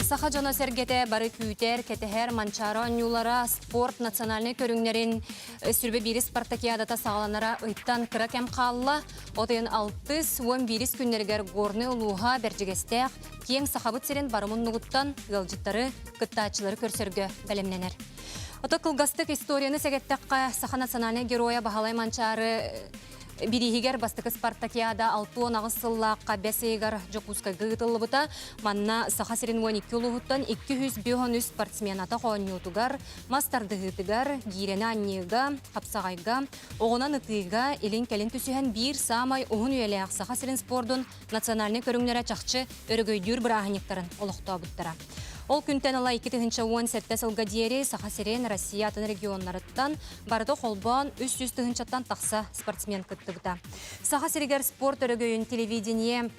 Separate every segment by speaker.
Speaker 1: Саха дьоно-сэргэтэ бары күүтэр, кэтэһэр Манчаары оонньуулара спорт национальнай көрүҥнэрин сүрбэ биирис спартакиадата саҕаланара ыйтан кыра кэм хаалла. От ыйын алтыс, уон биирис күннэригэр Горнай улууһа Бэрдьигэстээх киэҥ Сахабыт сирин бары муннугуттан ыалдьыттары, кыттааччылары көрсөргө бэлэмнэнэр. Ото кылгастык историяны сэгэттэххэ, саха национальнай геройа Баһылай Манчаары Бирииһигэр бастакы спартакиада 68 сыллаахха бэс ыйыгар Дьокуускайга ыытыллыбыта. Манна Саха сирин 12 улууһуттан 253 спортсмен атах оонньуутугар, мас тардыһыытыгар, гиирэни анньыыга, хапсаҕайга, оҕунан ытыыга илин-кэлин түсүһэн биир саамай уһун үйэлээх Саха сирин спордун национальнай көрүҥнэрэ чахчы өрөгөйдүүр бырааһынньыктарын олохтообуттара. Ол күнтэн ыла 2017 сылга диэри Саха сирин Россия атын регионнарыттан барыта холбоон 300 тыһыынчаттан тахса спортсмен кыттыбыта. Саха сиригэр спорт өрөгөйүн телевидение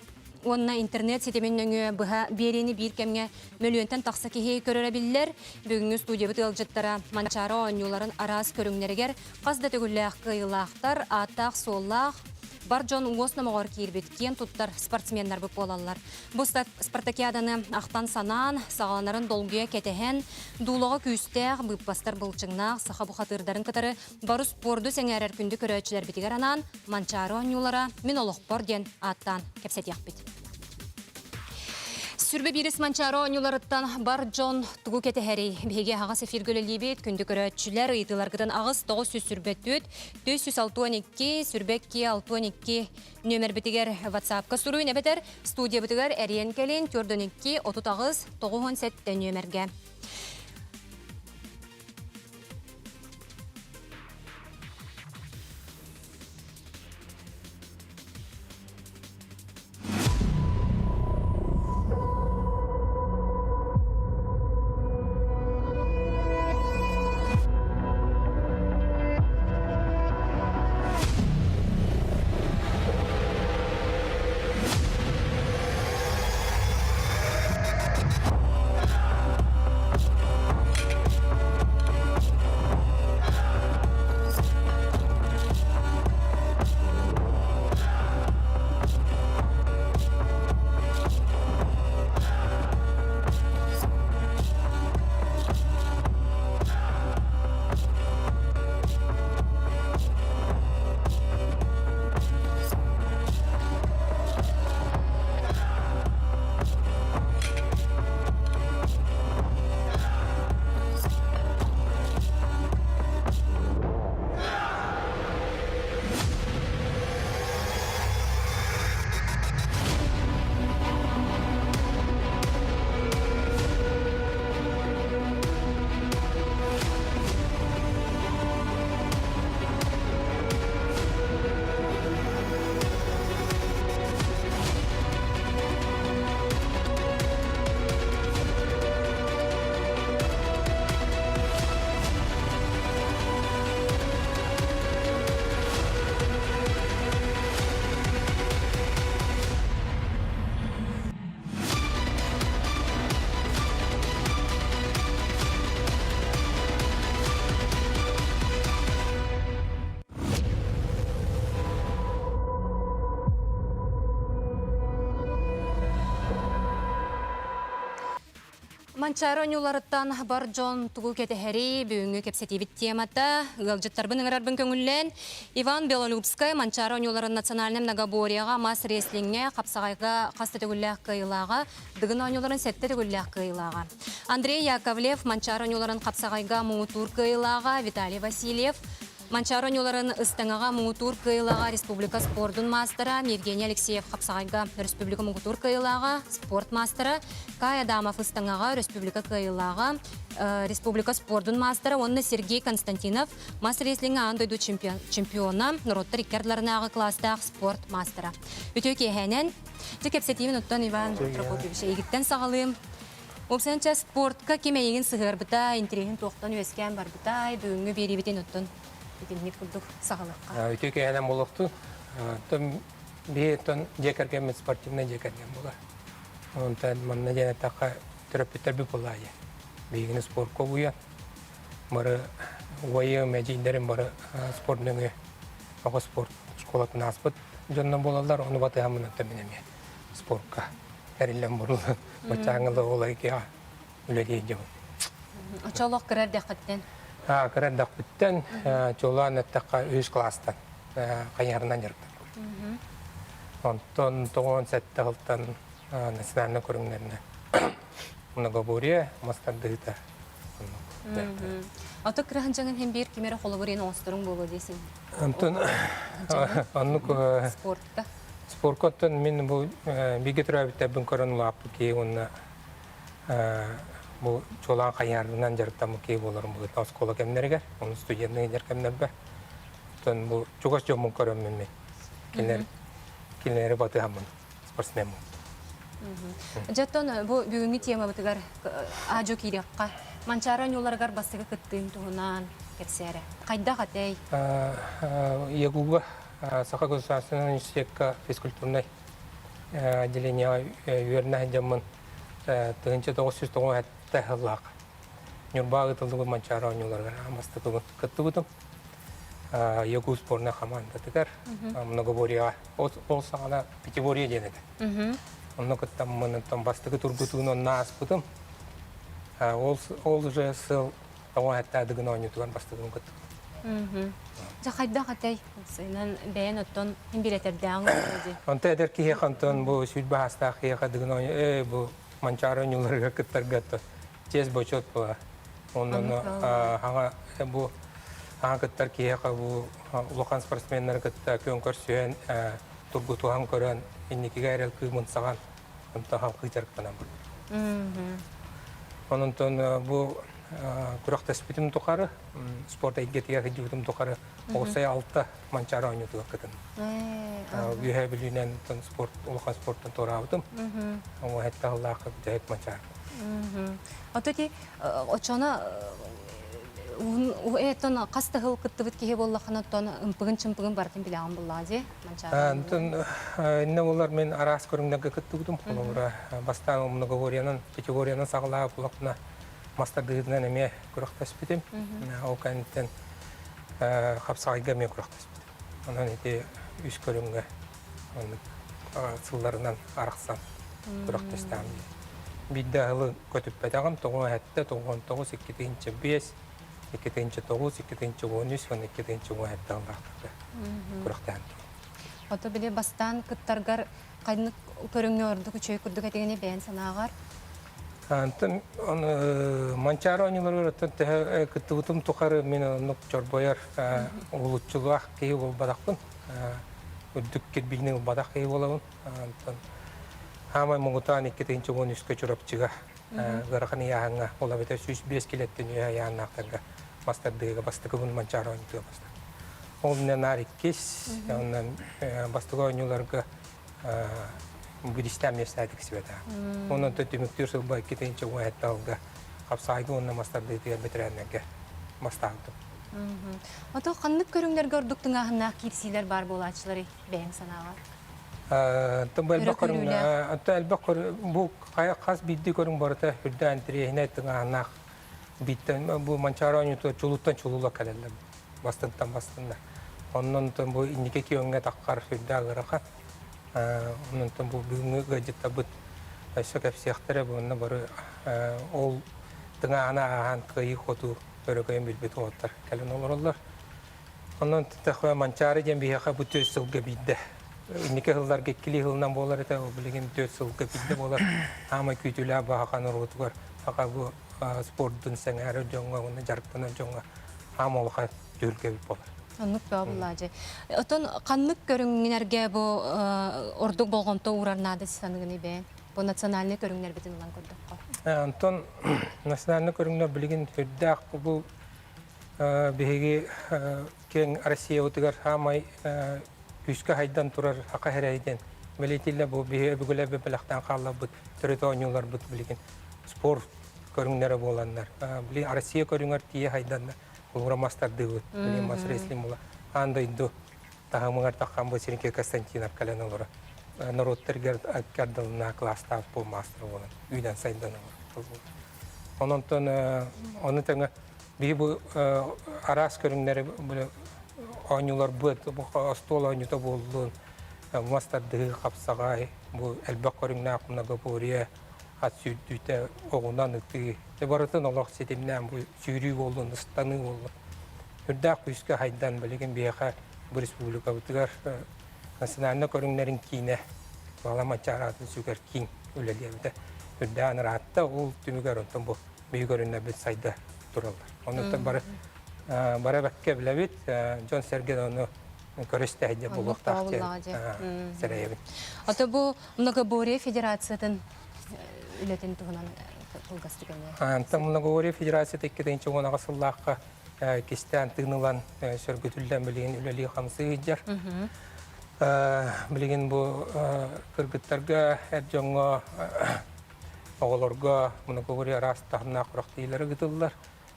Speaker 1: уонна интернет ситимин нөҥүө быһа биэриини биир кэмҥэ мөлүйүөнтэн тахса киһи көрөрө биллэр. Бүгүҥҥү студиябыт ыалдьыттара Манчаары оонньууларын араас көрүҥнэригэр хас да төгүллээх кыайыылаахтар, ааттаах-суоллаах, бар дьон уос номоҕор киирбит киэн туттар спортсменнарбыт буолаллар. Бу спартакиаданы ахтан-санаан, саҕаланарын долгуйа кэтэһэн, дуулаҕа күүстээх, быыппастар былчыҥнаах саха бухатыырдарын кытары бары спорду сэҥээрэр күндү көрөөччүлэрбитигэр анаан Манчаары оонньуулара Мин олохпор диэн ааттаан кэпсэтиэхпит. Сүрбэ биирис Манчаары оонньууларыттан бар дьон тугу кэтэһэрий? Биһиги аһаҕас эфиргэ үлэлиибит. Күндү көрөөччүлэр, ыйытыыларгытын аҕыс 924 462 сүрбэ 2 62 нүөмэрбитигэр WhatsApp-ка суруйун эбэтэр студиябытыгар эрийэн кэлин 42 38 97 нүөмэргэ. Манчаары оонньууларыттан бар дьон тугу кэтэһэрий бүгүҥҥү кэпсэтиибит темата ыалдьыттарбын ыҥырарбын көҥүллээн Иван Белолюбскай Манчаары оонньууларын национальнай многоборьеҕа мас рестлиҥҥэ хапсаҕайга хас да төгүллээх кыайыылааҕа Дыгын оонньууларын сэттэ төгүллээх кыайыылааҕа. Андрей Яковлев Манчаары оонньууларын хапсаҕайга муҥутуур кыайыылааҕа Виталий Васильев, Манчаары оонньууларын ыстаҥаҕа муҥутуур кыайыылааҕа республика спордун маастара Евгений Алексеев хапсаҕайга республика муҥутуур кыайыылааҕа спорт маастара Кай Адамов ыстаҥаҕа республика кыайыылааҕа республика спордун маастара уонна Сергей Константинов мас рестлиҥҥэ аан дойду чемпиона норуоттар икки ардыларынааҕы кылаастаах спорт маастара. Үтүө киэһээнэн Дьэ кэпсэтиибин оттон Иван Прокопьевич эйигиттэн саҕалыым. Уопсайынча спортка ким эйигин сыһыарбыта, интэриэһин туохтан үөскээн барбытай, бүгүҥҥү биэриибитин оттон итинник курдук саҕалыахха.
Speaker 2: Үтүө киэһэнэн буолуохтун. Оттон биһи оттон дьиэ кэргэммит спортивнай дьиэ кэргэн буолар. Онтон манна диэн эттэххэ төрөппүттэрбит буоллаайы. Биһигини спортка угуйан, бары уойым, эдьиийдэрим бары спорт нөҥүө оҕо спорт школатын ааспыт дьонно буолаллар, ону батыһаммын оттон мин эмиэ спортка. Эриллэн бурулан баччааҥҥыла оҕолор киһи үлэлиир дьон.
Speaker 1: Очолох кыра эрдэххиттэн?
Speaker 2: Кыра эрдэхпиттэн, чуолаан эттэххэ, үһүс кылаастан хайыһарынан дьарыктанабын. Онтон 97 сылтан национальнай көрүҥнэринэн многоборье, мас тардыһыыта.
Speaker 1: Ото кыраһынчаҥын иһин биир ким эрэ холобурин оҥосторуҥ буолуо диэсиҥ.
Speaker 2: Онтон оннук
Speaker 1: спортка.
Speaker 2: Спортка оттон мин бу бииргэ төрөөбүттэрбин көрөн улааппыт киһи уонна бу чуолаан хайыһарынан дьарыктаммыт киһи буоларым быһыытынан оскуола кэмнэригэр, ону студенныы сылдьар кэмнэрбэр. Оттон бу чугас дьоммун көрөммүн мин кинилэр кинилэри батыһаммын спортсмеммын.
Speaker 1: Дьэ оттон бу бүгүҥҥү темабытыгар аадьу киириэххэ. Манчаары оонньууларыгар бастакы кыттыыҥ туһунан кэпсээрэ. Хайдах этэй?
Speaker 2: ЯГУга Саха государственнай университекка физкультурнай отделениеҕа үөрэнэ сылдьаммын 1997 сыллаах Ньурбаҕа ыытыллыбыт Манчаары оонньууларыгар аан бастакыбын кыттыбытым. ЯГУ сборнай хамаандатыгар многоборьеҕа ол саҕана пятиборье диэн этэ. Онно кыттаммын оттон бастакы тургутууну онно ааспытым. Ол ол уже сыл тоҕо этэ дыгын оонньуутугар бастакыбын кыттыбытым.
Speaker 1: Дьэ хайдах этэй? Сыйынан бэйэн оттон билэтэрдээҕиҥ дии.
Speaker 2: Онто эдэр киһиэхэ онтон бу сүүрбэ саастаах киһиэхэ дыгын оонньуу ээ бу Манчаары оонньууларыгар кыттарга чиэс бочуот була. Онон хаҥа бу хаҥа кыттар киһиэхэ бу улахан спортсменнары кытта күөн көрсүһэн тургутуһан көрөн инникигэ эрэл кыымын саҕан онтон халкыы дьарыктанан барбыт. Онон бу күрэхтэспитим тухары спорт эйгэтигэр сылдьыбытым тухары оҕусай алта Манчаары оонньуутугар кытынным. Үөһээ Бүлүүнэн спорт улахан спорттан туораабытым. Оҥо сэттэ сыллаахха бүтэһик Манчаары.
Speaker 1: Ото ти очоно эттон хас да сыл кыттыбыт киһи буоллаххына оттон ымпыгын-чымпыгын барытын билэҕин буллаҕа дии Манчаары.
Speaker 2: Онтон иннэ буолар мин араас көрүҥнэргэ кыттыбытым. Холобура, бастаан многоборьенан, пятиборьенан саҕалаабыт буоллахпына мастардыһыытынан эмиэ күрэхтэспитим. Ол кэнниттэн хапсаҕайга эмиэ күрэхтэспитим. Онон ити үс көрүҥҥэ оннук сылларынан арахсан күрэхтэстэҕим дии. Биирдэ аһылы көтүппэтэҕим, 97, 99, 2005, 2009, 2013 уонна 2017 сыллаахтарга күрэхтэһэн турабын.
Speaker 1: Ото били бастаан кыттаргар ханнык көрүҥҥэ ордук үчүгэй курдук этигини бэйэн санааҕар?
Speaker 2: Антон Манчаары оонньууларыгар оттон төһө кыттыбытым тухары мин оннук чорбойор уһулуччулаах киһи буолбатахпын. Үрдүк кирбиини ылбатах киһи буолабын. Антон хаамай муҥутаан 2013-кэ Чурапчыга ыарахан ыйааһыҥҥа ол эбэтэр 105 килэттэн үөһэ ыйааһыннаахтарга мастардыыга бастакыбын Манчаары оонньуутугар бастакы. Ол иннинэ наар иккис, онон бастакы оонньууларга биристээн миэстэ тиксибэтэ. Онон түмүктүүр сылба 2017 сылга хапсаайга уонна мастардыытыгар бэтэрээннэргэ бастаабытым.
Speaker 1: Ото ханнык көрүҥнэргэ ордук тыҥааһыннаах киирсиилэр баар буолааччыларый бэйэҥ санааҕар?
Speaker 2: Оттон бу элбэх көрүҥ, оттон элбэх көрүҥ, бу хас биирдии көрүҥ барыта үрдээн интэриэһинэй тыҥааһыннаах бииртэн бу Манчаары оонньуутугар чулууттан чулуулар кэлэллэр. Бастынтан бастыннар. Оннон бу инники күөҥҥэ таххар сүрдээх ыарахан. Онон бу бүгүҥҥү ыалдьыттарбыт өссө кэпсиэхтэрэ бу онно бары ол тыҥааһына ааһан кыайыы-хотуу өрөгөйүн билбит уолаттар кэлэн олороллор. Онон Манчаары диэн биһиэхэ бу түөрт сылга биирдэ. Инники сылларга иккилии сылынан буолар этэ, ол билигин түөрт сылга биирдэ буолар. Аамай күүтүүлээх баһахан норуотугар саха бу спордун сэҥээрэр дьоҥҥо уонна дьарыктанар дьоҥҥо аам улахан түһүлгэбит буолар.
Speaker 1: Оннук бөҕө буллаадьы. Отон ханнык көрүҥнэргэ бу ордук болҕомто уурар наада саныгын бэйэн? Бу национальнай көрүҥнэрбитин ылан көрдөххө.
Speaker 2: Онтон национальнай көрүҥнэр билигин сүрдээх бу биһиги киэҥ Россиябытыгар саамай күүскэ хайдан турар саха сирэ диэн бэлиэтииллэр бу биһиги өбүгэлэрбит бэлэхтээн хаалларбыт төрүт оонньууларбыт билигин спорт көрүҥнэрэ буоланнар били Россия көрүҥэр тиийэ хайданна холобура мас тардыыбыт били мас рестлинг була аан дойду таһымыгар таххан бу Сергей Константинов кэлэн олоро норуоттаргар ардылына класстаах бу маастар буолан үүнэн сайдан олорор ононтон ону тэҥэ биһи бу араас көрүҥнэри оонньууларбыт остуол оонньуута буоллун. Мас тардыһыы, хапсаҕай, бу элбэх көрүҥнээх многоборье, ат сүүрдүүтэ, оҕунан ытыы, барытын олох ситимнээн бу сүүрүү буоллун, ыстаныы буоллун. Үрдээх күүскэ хайдан билигин биһиэхэ бу республикабытыгар национальнай көрүҥнэрин киинэ Баҕала Манчаары сүгэр киин үлэлиэбитэ. Үрдээн ыраатта, ол түмүгэр онтон бу биһи көрүннэрбит сайда тураллар. Оннуттан бары бары бэккэ билэбит, дьон-сэргэ ону көрүстэһидэ буолуохтаах диэн сэрэйэбин.
Speaker 1: Ото бу Многоборье Федерациятын үлэтин туһунан кылгастык эмиэ.
Speaker 2: Антон Многоборье Федерацията 2018 сыллаахха кистээн тыын ылан сөргүтүллэн билигин үлэлии хамсыы сылдьар. Билигин бу кыргыттарга, эр дьоҥҥо, оҕолорго многоборье араас таһымнаах күрэхтэһиилэр ыытыллар.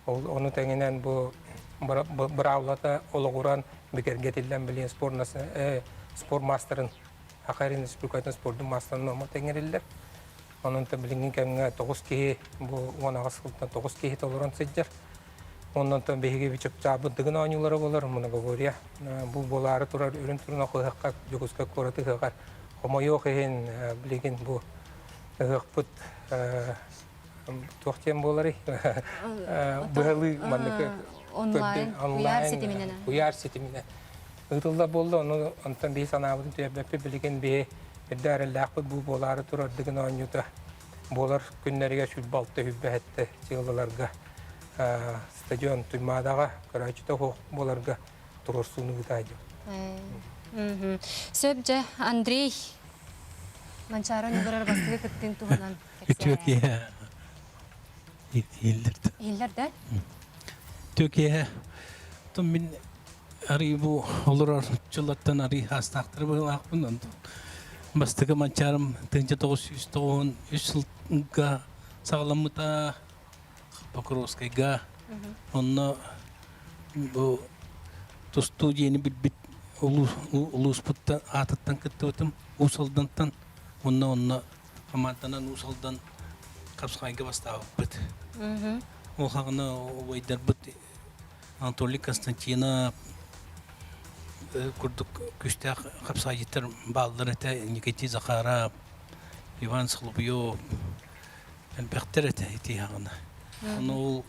Speaker 2: Ол ону тэҥинэн бу быраабылата олоҕуран бигэргэтиллэн билигин спорт спорт маастарын Саха Республикатын спордун маастарын нуома тэҥэриллэр. Онон билиҥҥи кэмҥэ 9 киһи бу 18 сылтан 9 киһи толорон сылдьар. Онон биһиги чыпчаабыт Дыгын оонньуулара буолар, многоборье. Бу буолаары турар үрүн турун ыһыахха Дьокуускай куорат ыһыаҕар хомойуох иһин билигин бу ыһыахпыт туох диэн буоларый? Быһалыы маннык
Speaker 1: онлайн куйаар ситиминэн
Speaker 2: куйаар ситиминэн ыытыллар буолла. Ону онтон биһи санаабытын түһэрбэппит. Билигин биһи эрдэ эрэллээхпит бу буолаары турар Дыгын оонньуута буолар күннэригэр 26 сүүрбэ чыылаларга стадион Туймаадаҕа көрөөччүтэ суох буоларга туруорсууну ыытаайдым.
Speaker 1: Сөп дьэ, Андрей Манчаары оонньууларыгар бастакы кыттыын туһунан
Speaker 3: Үтүө киэһэ иһиллэр да.
Speaker 1: Иһиллэр да?
Speaker 3: Үтүө киэһэ. Оттон мин арыы бу олорор дьыллартан арыы хаастаахтары быһыылаахпын. Онтон бастакы Манчаарым 1993 сылга саҕаламмыта Покровскайга. Онно бу тустуу диэни билбит улууспуттан аатыттан кыттыбытым Уус Алдантан уонна онно хамаанданан Уус Алдан хапсаҕайга бастаабыппыт. Ол хаҕына убайдарбыт Анатолий Константинов курдук күүстээх хапсаҕайдьыттар бааллар этэ. Никитий Захаров, Иван Соловьев элбэхтэр этэ ити хаҕына. Ону ол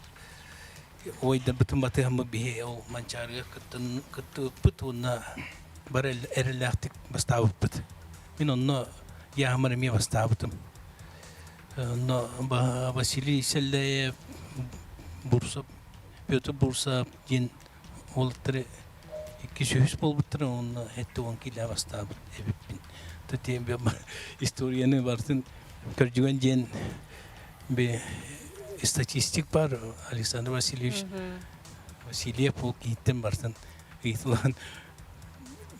Speaker 3: убайдарбытын батыһаммыт биһи ол Манчаарыга кыттын кыттыбыппыт уонна бары эрэллээхтик бастаабыппыт. Мин онно яамар эмиэ бастаабытым. Онно Василий Селлеев, Бурсов, Петр Бурсов диэн уолаттары 200 буолбуттара уонна 70 киилэ бастаабыт эбиппин. Тэтиэн историяны барытын көрдүгэн диэн статистик бар Александр Васильевич Васильев ол киһиттэн барытын ыйытылаан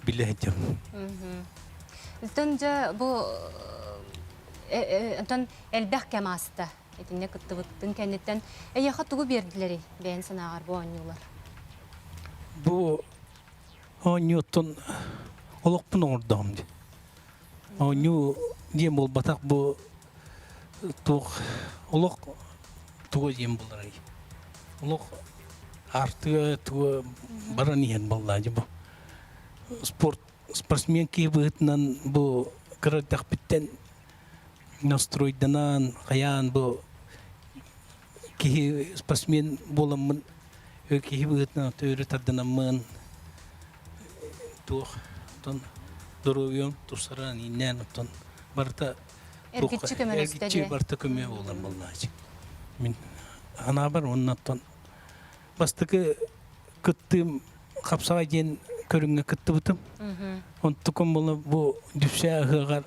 Speaker 3: билэ сылдьабын.
Speaker 1: Оттон дьэ бу оттон элбэх кэм ааста. Итиннэ кыттыбыттын кэнниттэн эйиэхэ тугу биэрдилэрий бэйэн санааҕар бу оонньуулар?
Speaker 3: Бу оонньууттан олохпун оҥордоҕум дии. Оонньуу диэн буолбатах бу туох олох туга диэн буоларый? Олох аартыга туга баран иһэн буоллаа дии бу. Спорт спортсмен киһи быһыытынан бу кыра эрдэхпиттэн настройданан хайаан бу киһи спортсмен буоламмын киһи быһыытынан өрө тардынаммын туох оттон доруобуйам тупсаран ииннээн оттон барыта
Speaker 1: Эргиччи көмөлөстө
Speaker 3: эргиччи барыта көмө буолан буоллаачы мин анаабар уонна оттон бастакы кыттыым хапсаҕай диэн көрүҥҥэ кыттыбытым онтукум була бу Дүпсээ ыһыаҕар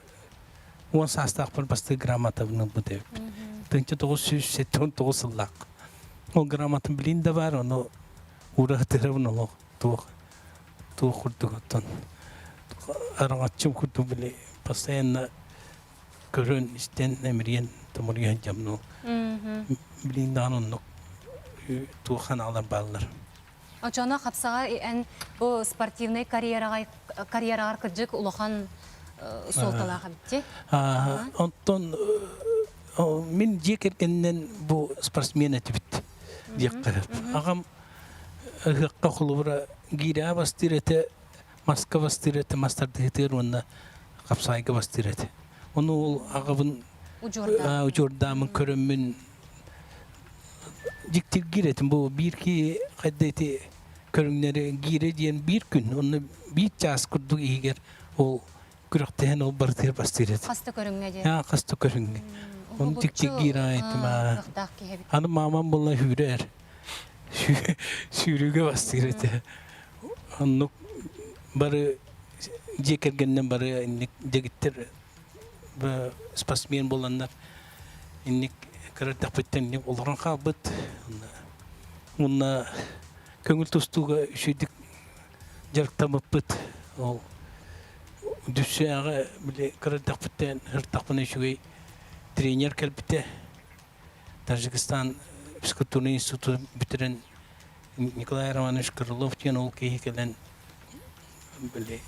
Speaker 3: 10 саастаахпар бастакы грамотабын ылбыт эбиппин. 1979 сыллаах. Ол грамотам билин да баар, ону уураһытырабын олох туох туох курдук оттон араҥаччым курдук били постоянно көрөн истэн эмириэн томоруйан дьамну билин даҕаны оннук туох ханаалар бааллар.
Speaker 1: Очоно хапсаҕа эн бу спортивнай карьераҕа карьераҕар кырдьык улахан суолталаах эбитти.
Speaker 3: Онтон мин дьиэ кэргэнинэн бу спортсмен этибит диэххэ. Аҕам ыһыахха холобура гиирэ бастыыр этэ, маска бастыыр этэ, мас тардыһытыыр уонна. Хапсаайга бастыыр этэ. Ону ол аҕабын удьуордаамын көрөммүн дьиктиргиир этим. Бу биир киһи хайда ити көрүҥнэри гиирэ диэн биир күн, онно биир чаас курдук иһигэр ол күрэхтэһэн ол барытыгар бастыыр этэ.
Speaker 1: Хаста көрүҥҥэ диэн?
Speaker 3: Хаста көрүҥҥэ. Оны дьиктиргиир аайтым. Аны маамам буолла сүүрэр. Сүүрүүгэ бастыыр этэ. Оннук бары дьиэ кэргэнинэн бары инник дэгиттэр спортсмен буоланнар инник кыра эрдэхпиттэн инник олорон хаалбыт. Уонна көҥүл тустууга үчүгүйдүк дьарыктаммыппыт. Ол Дүссээҕэ били кыра эрдэхпиттэн сырыттахпына үчүгэй тренер кэлбитэ. Таджикистан физкультурный институтун бүтэрэн Николай Романович Крылов диэн ол киһи кэлэн били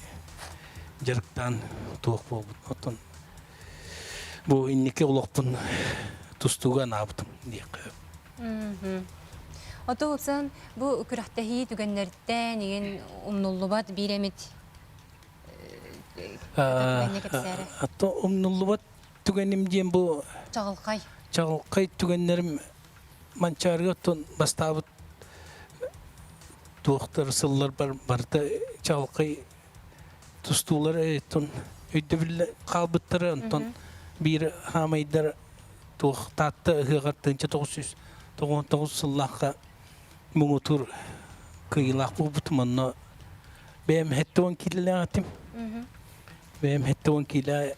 Speaker 3: дьарыктаан туох буолбут. Оттон бу инники олохпун тустууга анаабытым диэххэ.
Speaker 1: Ото упсан бу күрэхтэһии түгэннэртэн игин умнуллубат биир эмит түгэнне кэпсээрэ.
Speaker 3: Ато умнуллубат түгэним диэн бу
Speaker 1: чаҕылхай
Speaker 3: чаҕылхай түгэннэрим Манчаарыга оттон бастаабыт туохтар сылларбар барыта чаҕылхай тустуулар оттон өйдөбүл хаалбыттара онтон биир хаамайдар туох Таатта ыһыаҕар 1999 сыллаахха муҥутуур кыайыылаах буолбутум онно бэйэм 70 киилэлээх этим бэйэм 70 киилэ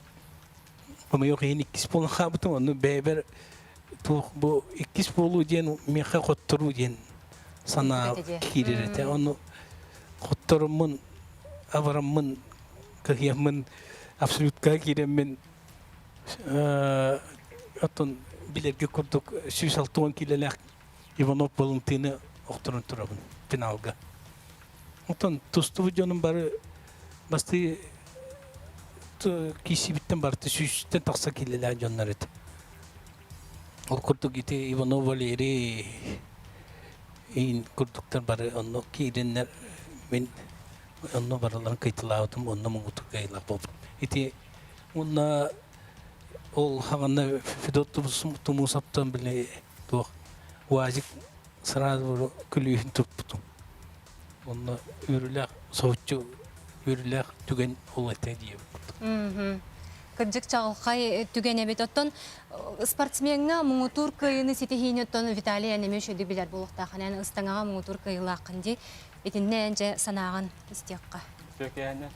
Speaker 3: Хомойуох иһин иккис буолан хаалбытым, онно бэйэбэр туох бу иккис буолуу диэн миэхэ хотторуу диэн санаа киирэр этэ. Ону хотторуммун, абараммын, кыһыйаммын абсолютка киирэммин оттон билэргэ курдук 160 киилэлээх Иванов Валентины охторон турабын финалга. Оттон тустубут дьонум бары бастыы киисибиттэн барыта сүүстэн тахса киилэлээх дьоннор этэ. Ол курдук ити Иванов Валерий иин курдуктар бары онно киирэннэр мин онно барыларын кыйтылаабытым онно муҥутук кыайыылаах буолбут. Ити уонна ол хаҕана Федот Тумусовтан били туох УАЗик сразу күлүүһүн туппутум. Онно үөрүүлээх соһуччу үөрүүлээх түгэн ол этэ диэбит.
Speaker 1: Кырдьык чаҕылхай түгэн эбит. Оттон спортсмеҥҥа муҥутуур кыайыыны ситиһиини оттон Виталий эн эмиэ үчүгэйдик билэр буолуохтааххын. Эн ыстаҥаҕа муҥутуур кыайыылааххын дии. Итиннэ эн дьэ санааҕын истиэххэ.
Speaker 4: Үтүөкээнэ.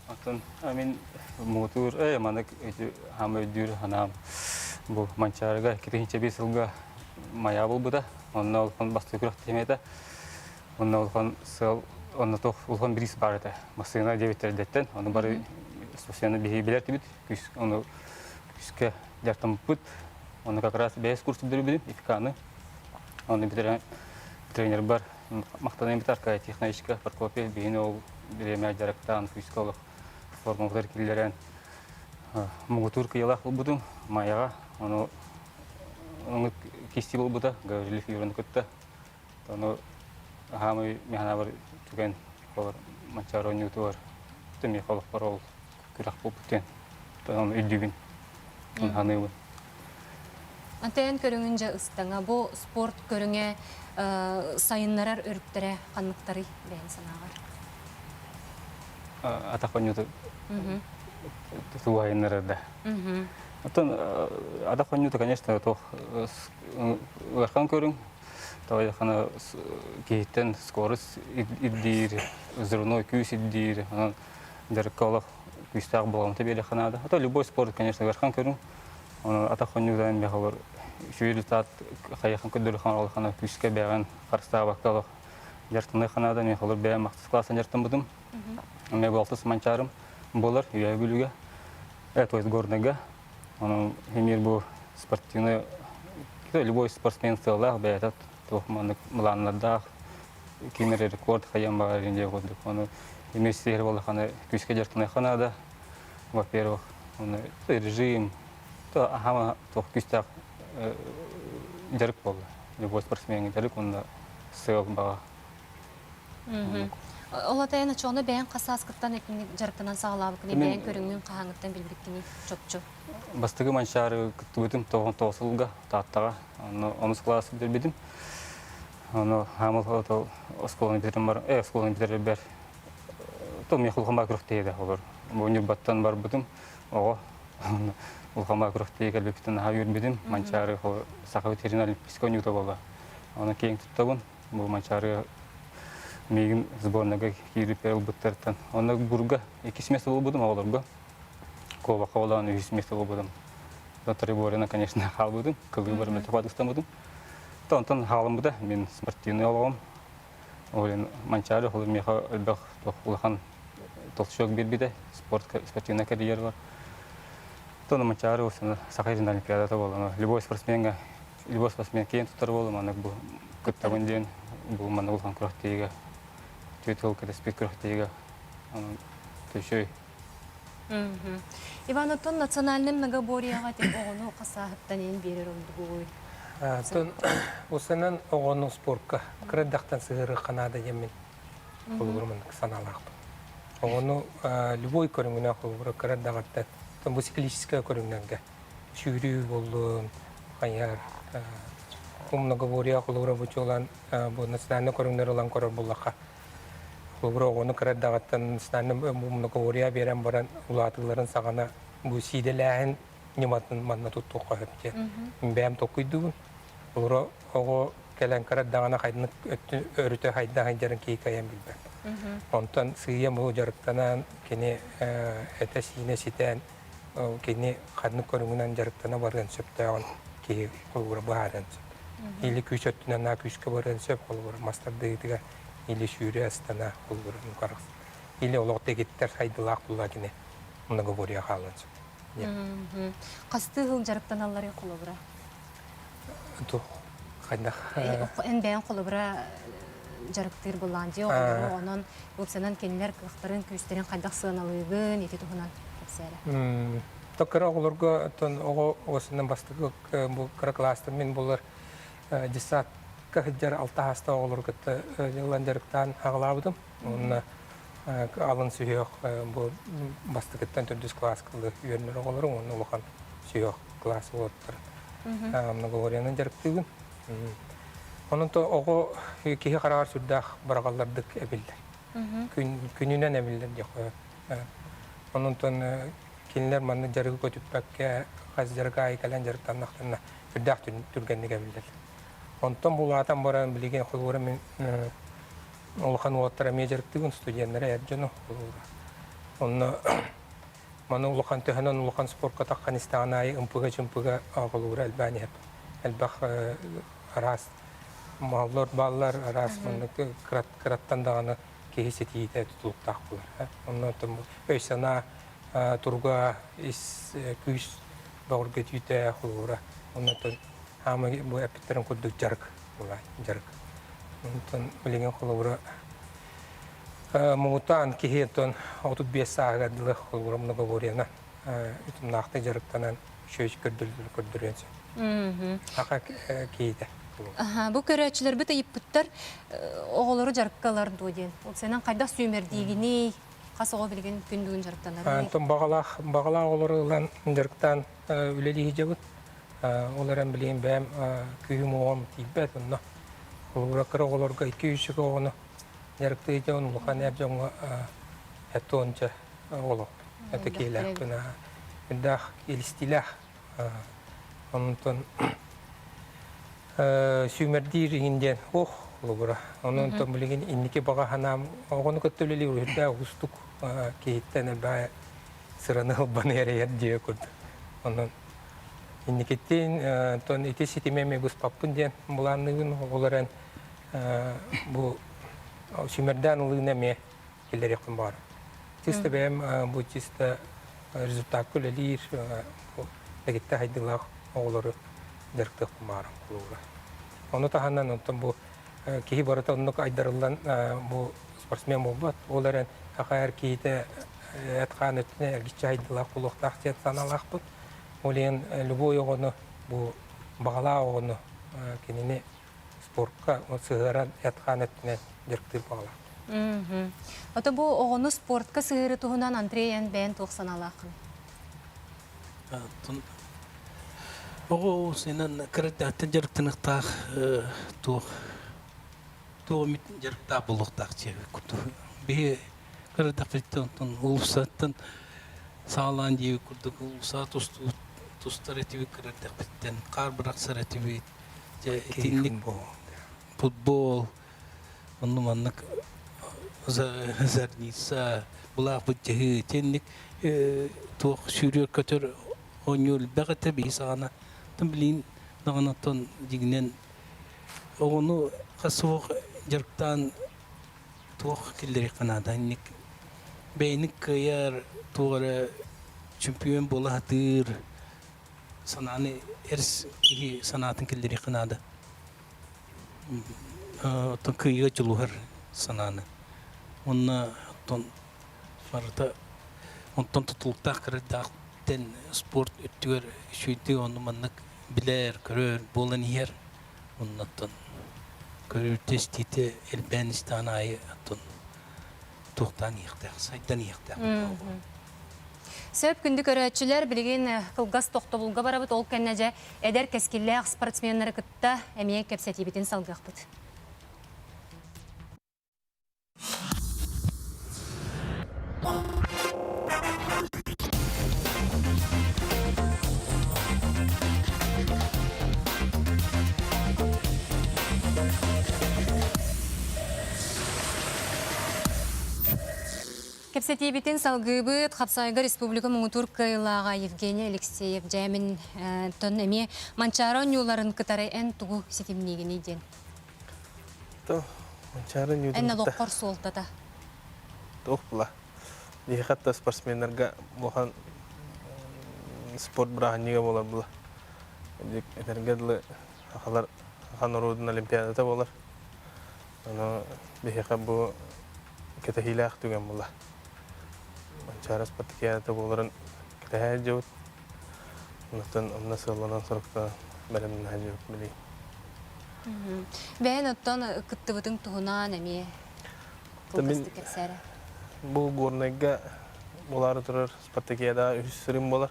Speaker 4: Оттон мин муҥутуур э маннык хаама өйдүүр санаам бу Манчаарыга 2001 сылга маяа буолбута. Онно улахан бастакы күрэхтэһиим этэ. Онно улахан сыал, онно туох улахан бириис баар этэ. Массыына диэбиттэрдэттэн, ону бары спортсмены биһиги билэр этибит. Күүс, ону күүскэ дьарыктаммыппыт. Ону как раз бэйэс курс бүтэрбитим, ИФК-ны. Ону бүтэрэн тренербар махтаныам бит Аркадий Тихоновичка, Прокопьев биһини ол бириэмэ дьарыктаан күүскэ олох формабытыгар киллэрэн муҥутуур кыйалаах буолбутум Майаҕа. Ону ону кистии буолбута Гаврилев Юраны кытта. Ону хаамай механабар түгэн холор Манчаары оонньуутугар миэхэ олохпор ол күрэх буолбут диэн ону өйдүүбүн, саныыбын.
Speaker 1: Антон көрүҥүн дьэ ыстаҥа бу спорт көрүҥэ сайыннарар өрүттэрэ ханныктарый бэйэҥ санааҕар?
Speaker 4: Атах оонньууту туһайыннарар да. Оттон атах оонньуута, конечно, туох ыарахан көрүҥ. Тоҕо киһиттэн скорость ирдиир, взрывной күүс ирдиир, онон дьарыкка олох күүстээх болҕомто биэриэххэ наада. А то любой спорт, конечно, ыарахан көрүҥ. Оны атах оонньуудан мехалар үчүгэй результат хайахан көрдөрүхан олохана күүскэ бэҕэн харыстаабакка олох дьарыктаныахха наада. Мехалар бэйэм ахтыс классан дьарыктаммытым. Эмиэ бу алтыс манчаарым буолар Үөһээ Бүлүүгэ, то есть Горныйга. Онон эмиэ бу спортивный любой спортсмен сыаллаах бэйэтэ туох маннык былааннардаах ким эрэ рекорд хайыан баҕарар диэн курдук. Ону эмиэ сиһэр буоллаххына күүскэ дьарыктаныахха наада. Во-первых, оны режим, то аһама туох күүстээх дьарык буолла. Любой спортсмен дьарык уонна сыал баҕа.
Speaker 1: Ол атайан очоҕуна бэйэҥ хас сааскыттан итинник дьарыктанан саҕалаабыккыный, бэйэҥ көрүҥҥүн хаһааҥҥыттан билбиккиний чопчу?
Speaker 4: Бастакы Манчаары кыттыбытым 99 сылга Тааттаҕа. Онно онус кылаас бүтэрбитим. Ону хаамыл отол оскуоланы бүтэрэн бар, оскуоланы бүтэрэрбэр то миэхэ улахан баа күрэхтэһиитэ олор. Бу Ньурбаттан барбытым оҕо. Улахан баа күрэхтэһии кэлбиппиттэн наһаа үөрбүтүм. Манчаары саха ветеринар олимпийскай оонньуута буолла. Ону киэҥ туттабын. Бу Манчаары миигин сборнайга киириппэр ылбыттартан. Онно бурга иккис место буолбутум оҕолорго. Куобахха олоон үһүс место буолбутум. Триборина, конечно, хаалбытым. Кылыыбар мөлтөх ыстаммытым. Онтон хаалыммыта мин спортивный олоҕум. Ол Манчаары ол миэхэ элбэх улахан толчок биэрбитэ спорт спортивная карьера бар. Тону Манчаары Саха сирин олимпиадата буолан любой спортсменга любой спортсмен киэн туттар буолум маннык бу кыттабын диэн бу маннык улахан күрэхтэһиигэ түөрт сыл кэтэспит күрэхтэһиигэ төсөй
Speaker 1: Иван, оттон национальнай многоборьеҕа тик оҕону хасааһыттан иин биэрэр ордугуй?
Speaker 2: Оттон усанан оҕону спортка кыра эрдэхтэн сыһыарыахха наада диэммин холобур маннык санаалаахпын. Оҕону любой көрүҥүнэн холобура кыра эрдэҕиттэн бу циклическай көрүҥнэргэ сүүрүү буоллун, хайар бу многоборье холобура бу чуолаан бу национальнай көрүҥнэр ылан көрөр буоллахха Холобура, оҕону кыра эрдэҕиттэн национальнай многоборье биэрэн баран улаатыыларын саҕана бу сиидэлээһин ньыматын манна туттуохха сөп диэн бэйэм толкуйдуубун. Холобура, оҕо кэлэн кыра эрдэҕинэ хайдах өрүтэ хайдах сылдьарын киһи кыайан билбэт. Онтон сыыйа бу дьарыктанан кини этэ-сиинэ ситэн кини ханнык көрүҥүнэн дьарыктана барыан сөптөөҕүн киһи холобура быһаарыан сөп. Или күүс өттүнэн наа күүскэ барыан сөп, холобура мас тардыытыгар или сүүрэ астана холобура нукарах или олох дэгиттэр сайдылаах буолла кини многоборье хаалыан сөп.
Speaker 1: Хастыы сыл дьарыктаналларый холобура?
Speaker 2: Тух хайдах
Speaker 1: Эн бэйэҥ холобура дьарыктыыр буоллаҕын дии оҕолору онон уопсайынан кинилэр кыахтарын күүстэрин хайдах сыаналыыгын ити туһунан кэпсээрэ.
Speaker 2: Кыра оҕолорго оттон оҕо оҕосунан бастакы бу кыра кылаастан мин булар детсадка сылдьар алта саастаах оҕолору кытта ылан дьарыктаан аҕалаабытым. Уонна алын сүһүөх бу бастакыттан төрдүс кылааска үөрэнэр оҕолорум уонна улахан сүһүөх кылаас уолаттар многовориянан дьарыктыыбын. Онон то оҕо киһи хараҕар сүрдээх быраҕаллардык эбиллэр. Күнүнэн эбиллэр диэххэ. Онон кинилэр маннык дьарыгы көтүппэккэ хас дьарык аайы кэлэн дьарыктаннахтарына сүрдээх түргэнник эбиллэр. Онтон булаатан баран билигин холобура мин улахан уолаттар эмиэ дьарыктыыбын студеннары эр дьону холобура. Онно Маны улахан төһөнөн улахан спорка таххан истэҕин аайы ымпыга-чымпыга холобура элбээн иһэр. Элбэх араас маллар бааллар, араас маннык кыраттан даҕаны киһи ситиһиитэ тутулуктаах буолар. Онно өй-санаа туруга, ис күүс бөҕөргөтүүтэ холобура. Оннотон хаамай бу эппиттэрин курдук дьарык буолар, дьарык. Онтон билигин холобура Муҥутаан киһи оттон 35 сааһыгар дылы холобура многоборьена утумнаахтык дьарыктанан үчүгэй көрдөрүөн сөп. Аха киһитэ.
Speaker 1: Бу көрөөччүлэрбит ыйыппыттар оҕолору дьарыкка ылар дуо диэн. Ол сенен хайдах сүүмэрдиигиний? Хас оҕо билигин күн бүгүн дьарыктанарый?
Speaker 2: Онтон баҕалаах баҕалаах оҕолору ылан дьарыктаан үлэлии сылдьабыт. Ол эрэн билигин бэйэм күүһүм-уоҕум тиийбэт онно. Холобура кыра оҕолорго 2-3 оҕону Дьарыктыы дьон улахан эр дьоҥҥо этуонча олох это киһилээхпин үрдээх илистиилээх онтон сүүмэрдиир иһин диэн ох холобура онон билигин инники баҕа санаам оҕону кытта үлэлиир үрдээх уустук киһиттэн элбэх сыраны ылбаны эрэйэр диэ курдук онон инникитин тон ити ситими эмиэ быспаппын диэн былаанныыбын ол эрэн бу сүүмэрдээн ылыыны эмиэ киллэриэхпин баҕарабын. Чисто бэйэм бу чисто результакка үлэлиир дэгиттэ хайдыылаах оҕолору дьарыктыахпын баҕарам холобура. Ону таһынан онтон бу киһи барыта оннук айдарыллан бу спортсмен буолбат. Ол эрэн саха эр киһитэ эт-хаан өттүнэн эргиччи хайдыылаах буолуохтаах диэн санаалаахпын. Ол иһин любой оҕону бу баҕалаах оҕону кинини спортка сыһыаран эт-хаан өттүнэн дьарыктыыр баҕалаах.
Speaker 1: Ото бу оҕону спортка сыһыары туһунан Андрей эн бэйэн туох санаалааххын?
Speaker 3: Оҕо синэн кыраттааттан дьарыктаныахтаах туох туох эмит дьарыктаах буолуохтаах дьиэ курдук. Биһи кыратахпыттан онтон улуссаттан саҕалаан диэбит курдук улуса тустар этибит кыратахпыттан хаар бырахсар этибит. Дьэ итинник футбол онну маннык зарница былаах быдьаһыы итинник туох сүүрүөр көтөр оонньуу элбэх этэ биһи саҕана тым билигин даҕаны оттон дьиҥинэн оҕону хас суох дьарыктаан туох киллэриэххэ наада инник бэйэни кыайар туох эрэ чемпион буола сатыыр санааны эр киһи санаатын киллэриэххэ наада оттон кыайыыга дьулуһар санааны уонна оттон барыта онтон тутулуктаах кырардаахтан спорт өттүгэр үчүгэйдик ону маннык билэр, көрөр буолан иһэр. Оннуттан көрүүтэ истиитэ элбээн истэҕин аайы оттон туохтаан иһиэхтээх, сайдан иһиэхтээх.
Speaker 1: Сөп күндү көрөөччүлэр, билигин кылгас тохтобулга барабыт. Ол кэннэ дьэ эдэр кэскиллээх спортсменнары кытта эмиэ кэпсэтиибитин салгыахпыт. Кэпсэтиибитин салгыыбыт. Хапсаайга республика муҥутуур кыайыылааҕа Евгений Алексеев дьээмин тон эмиэ Манчаары оонньууларын кытары эн тугу ситимниигиний диэн.
Speaker 5: То Манчаары
Speaker 1: Эн
Speaker 5: оонньуутун
Speaker 1: олоххор суолтата.
Speaker 5: Туох була. Биһиэхэ хатта спортсменнарга улахан спорт бырааһынньыга буолар була. Этэргэ дылы сахалар саха норуотун олимпиадата буолар. Ону биһиэхэ бу кэтэһиилээх түгэн була. Манчаары спартакиадата буоларын кэтэһэ сылдьыбыт. Онтон онно сыалланан-соруктанан бэлэмнэһэ сылдьыбыт билигин.
Speaker 1: Бэйэн оттон кыттыбытыҥ туһунан эмиэ
Speaker 5: Мин
Speaker 1: кылгастык кэпсээрэ.
Speaker 5: бу Горнайга буолаары турар спартакиадаҕа үһүс сырыым буолар.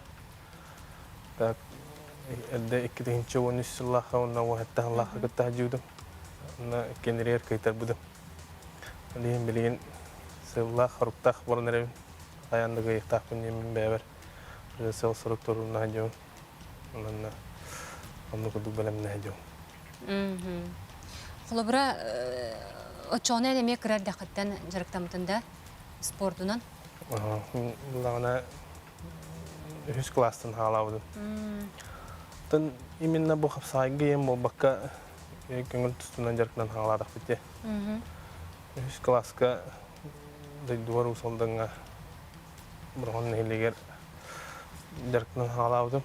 Speaker 5: Так, эрдэ 2013 сыллаахха уонна 17 сыллаахха кытта сылдьыбытым. Онно кэнниригэр кыайтарбытым. Ол иһин билигин сыаллаах-соруктаах баран эрэбин. Хайаан да кыайыахтаахпын диэммин бэйэбэр сыал-сорук туруорунна сылдьабын. Онон оннук курдук бэлэмнэһэ сылдьабын.
Speaker 1: Холобура, оччоҕуна эн эмиэ кыра эрдэххиттэн дьарыктаммытын да спордунан?
Speaker 5: Буллаҕына үһүс кылаастан хаалаабытым. Оттон именно бу хапсаайга ийэм буолбакка көҥүл тустуунан дьарыктанан хаалаатахпыт дии. Үһүс кылааска дойдубар Уус Алдаҥҥа Бороҕон нэһилиэгэр дьарыктанан хаалаабытым.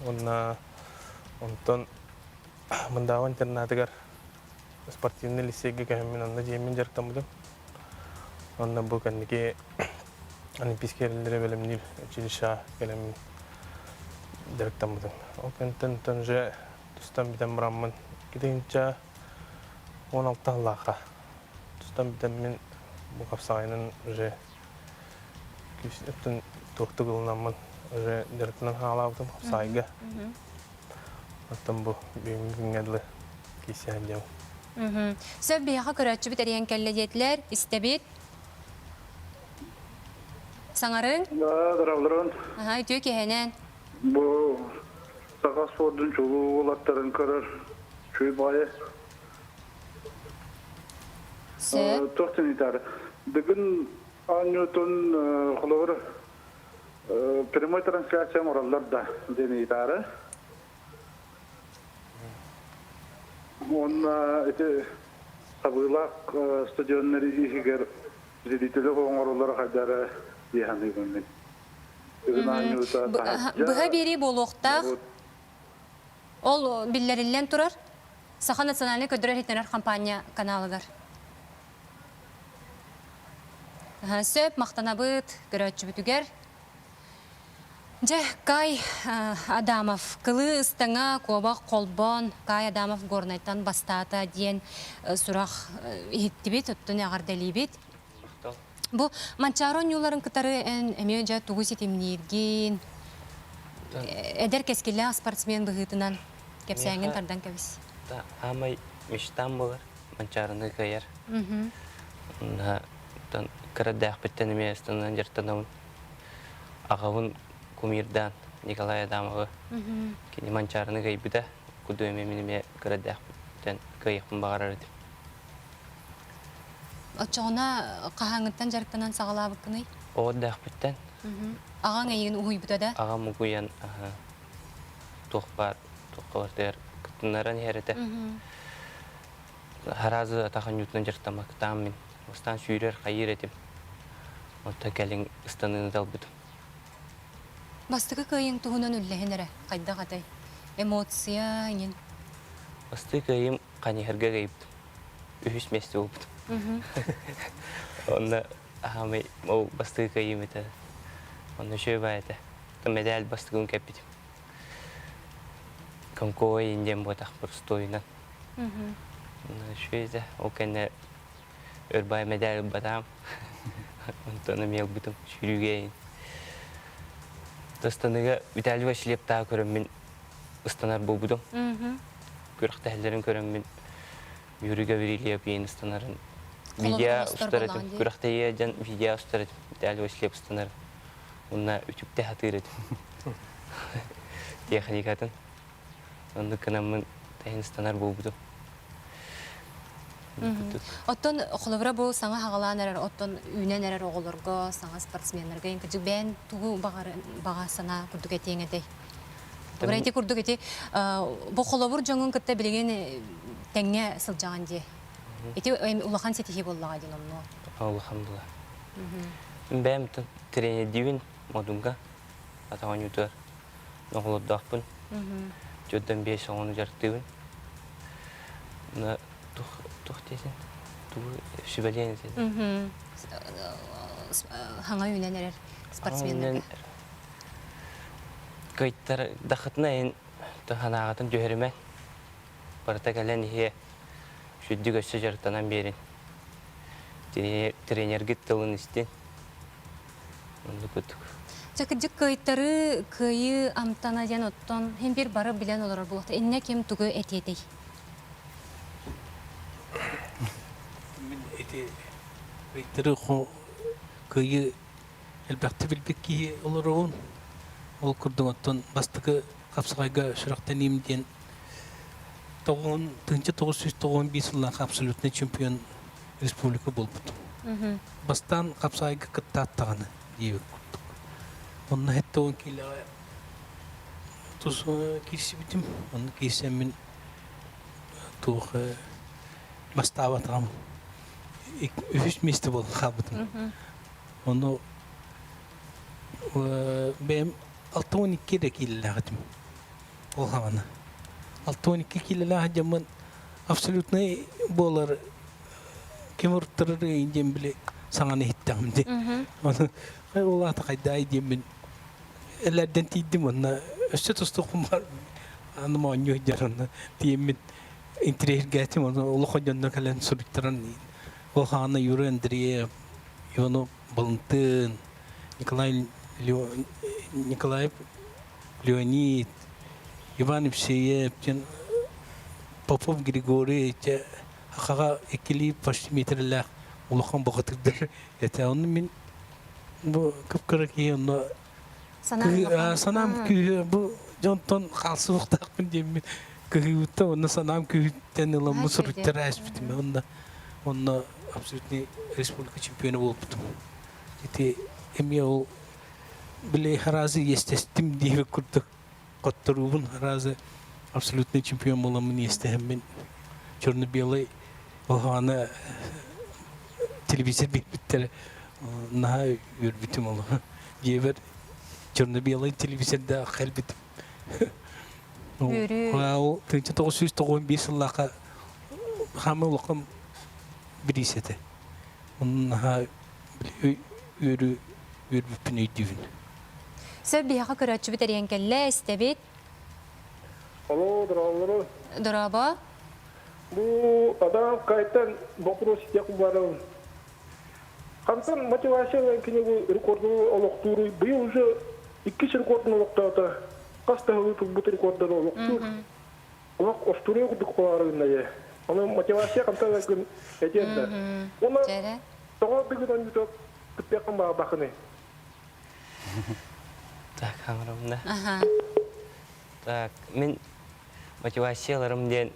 Speaker 5: Уонна онтон Мындааба интернатыгар спортивнай лицейгэ көһөммүн онно дьиэммин дьарыктаммытым. Онно бу кэнники Олимпийскай эрэллэри бэлэмниир училищеҕа кэлэммин дьарыктаммытым. Ол кэнниттэн уже тустан бүтэн бараммын 2016 сыллаахха тустан бүтэммин бу хапсаҕайынан уже күүс өттүн туохтук ылынаммын уже дьарыктанан хаалаабытым хапсаҕайга. Оттон бу бүгүҥҥү күҥҥэ дылы киирсэ сылдьабын.
Speaker 1: Сөп биһиэхэ көрөөччүбүт эрийэн кэллэ диэтилэр. Истэбит. Саҥарыҥ.
Speaker 6: Да, дорооболорун.
Speaker 1: Аһа, үтүө киэһэнэн.
Speaker 6: Бу саха спордун чулуу уолаттарын көрөр үчүгэй баҕайы.
Speaker 1: Сөп.
Speaker 6: Туох диэн ыйытаары. Бүгүн оонньуутун холобур прямой трансляция оҥороллор да диэн ыйытаары. Уонна ити сабыылаах стадионнар иһигэр зрители оҥороллоро хайдара дии саныыбын мин. Бүгүн оонньуута таһырдьа
Speaker 1: Быһа биэрии буолуохтаах. Ол биллэриллэн турар Саха национальнай көрдөрөр-иһитиннэрэр хампаанньа каналыгар. Сөп, махтанабыт көрөөччүбүтүгэр. Дьэ, Кай Адамов кылыы ыстаҥа куобах холбоон Кай Адамов Горнайтан бастаата диэн сурах иһиттибит, оттон эҕэрдэлиибит. Бу Манчаары оонньууларын кытары эн эмиэ дьэ тугу ситимнииргин, эдэр кэскиллээх спортсмен быһыытынан кэпсээҥҥин тардан кэбис.
Speaker 7: Аамай мечтам буолар, Манчаарыны кыайар. Кыра эрдэхпиттэн эмиэ станынан дьарыктанабын. Аҕабын кумирдаан Николай Адамовы кини Манчаарыны кыайбыта. Куду эмиэ мин эмиэ кыра эрдэхпиттэн кыайыахпын баҕарар этим.
Speaker 1: Оччоҕуна хаһааҥҥыттан дьарыктанан саҕалаабыккыный?
Speaker 7: Оҕо эрдэхпиттэн.
Speaker 1: Аҕаҥ эйигин уһуйбута да?
Speaker 7: Аҕам угуйан туох баар туохха барытыгар кыттыннаран иһэр этэ. Аразы атах оонньуутунан дьарыктаммаккытаам мин. Бастаан сүүрэр, хайыыр этим. Онтон кэлин ыстаныыны талбытым.
Speaker 1: Бастакы кыайыҥ туһунан үллэһин эрэ. Хайдах этэй? Эмоция иҥин.
Speaker 7: Бастакы кыайыым Ханьыһарга кыайбытым. Үһүс миэстэ буолбутум. Онно аһаамай ол бастакы кыайыым этэ. Онно үчүгэй баа этэ. Мэдээл бастакын кэппитим. Конковай диэн буотах простойунан. Үчүгэй этэ. Ол кэннэ өр баай мэдээл ылбатаам. Онтон эмиэ ылбытым сүүрүүгэ Ыстаныга Виталий Васильевтааҕы көрөммүн ыстанар буолбутум. Күрэхтэһэллэрин көрөммүн Юрий Гаврильев иин ыстанарын видео устар этим. Күрэхтэһиигэ дьон видео устар этим. Виталий Васильев ыстанарын. Уонна үтүктэ сатыыр этим. Техникатын. Оннук гынаммын тэһин ыстанар буолбутум.
Speaker 1: Оттон холобура бу саҥа хаҕалаан эрэр, оттон үүнэн эрэр оҕолорго, саҥа спортсменнарга кырдьык бэйэн тугу баҕа санаа курдук этиэҥ этэй? Холобура ити курдук ити бу холобур дьоҥун кытта билигин тэҥҥэ сылдьаҕын дии. Ити улахан ситиһии буоллаҕа диэн онно.
Speaker 7: Улахан була. Бэйэм тренердиибин Модунга атах оонньуутугар оҕолордоохпун. Төрдөн биэс оҕону дьарыктыыбын. Туох диэсин? Тугу сүбэлиэн этин?
Speaker 1: Хаҥа үүнэн эрэр спортсменнарга.
Speaker 7: Кыайтар дахытына эн санааҕытын түһэримэ. Барыта кэлэн иһиэ. Сүрдүк өссө дьарыктанан биэрин. Тренергит тылын истин. Оннук курдук.
Speaker 1: Чэ, кырдьык кыайтарыы, кыайыы амтана диэн оттон син биир бары билэн олорор буолуохтар. Иннэ ким тугу этиэтэй?
Speaker 3: Мин ити кыайтарыы кыайыы элбэхтик билбит киһи олоробун. Ол курдук оттон бастакы хапсаҕайга сүрэхтэниим диэн 1995 сыллаах абсолютный чемпион республика буолбутум. Бастаан хапсаҕайга кыттааттаҕына диэбит курдук. Онно 70 киилэҕэ тус киирсибитим. Онно киирсэммин туох бастаабатаҕым. Үһүс миэстэ буолан хаалбытым. Ону бэйэм 62 эрэ киилэлээх этим. Ол хаҕана. 62 киилэлээх дьоммун абсолютный буолар ким уруттарар диэн били саҥаны иһиттэҕим дии. Ону ол аата хайдаай диэммин элэрдэн тиийдим онно өссө тустуохпун бар аны моонньуу сылдьар онно тиийэммин интириэһиргээтим ону улахан дьонно кэлэн суруйтаран ол хаана Юрий Андреев Иванов Балантын Николай Николаев Леонид Иван Евсеев диэн Попов Григорий дьэ хахаҕа иккилии почти метрэлээх улахан бухатырдар этэ. Онно мин бу кып-кыра киһи онно санаам күүһэ бу дьонтон хаалсыбыктаахпын диэммин кыһыыбыттан онно санаам күүһүттэн ыламмын суруйтара ааспытым. Онно онно абсолютный республика чемпиона буолбутум. Ити эмиэ ол били разы естествим диэбит курдук хотторуубун разы абсолютный чемпион буоламмын иэстэһэммин черно-белый оһоҕоно телевизор биэрбиттэрэ наһаа үөрбүтүм ол дьиэбэр черно-белый телевизордаах кэлбитим ол 1995 сыллаахха хаамыы улахан бириис этэ наһаа үөрүү үөрбүппүн өйдүүбүн.
Speaker 1: Сөп биһиэхэ көрөөччүбүт эрийэн кэллэ, истэбит.
Speaker 6: Алло, дорооболору.
Speaker 1: Дорообо.
Speaker 6: Бу адам кайтан вопрос тех барыл. Хантан мотивация кини бу рекорду олохтууруй быйыл уже иккис рекордун олохтоото. Хас да сылы турбут рекордары олохтуур. Олох остуруй курдук кулаарыгыннайы. Ону мотивация хантан ылгын этиэн да. Уонна тоҕо дыгын онньута кыттыаххын баҕарбаккыный?
Speaker 7: Так, хаҥырабын да. Так, мин мотивацияларым диэн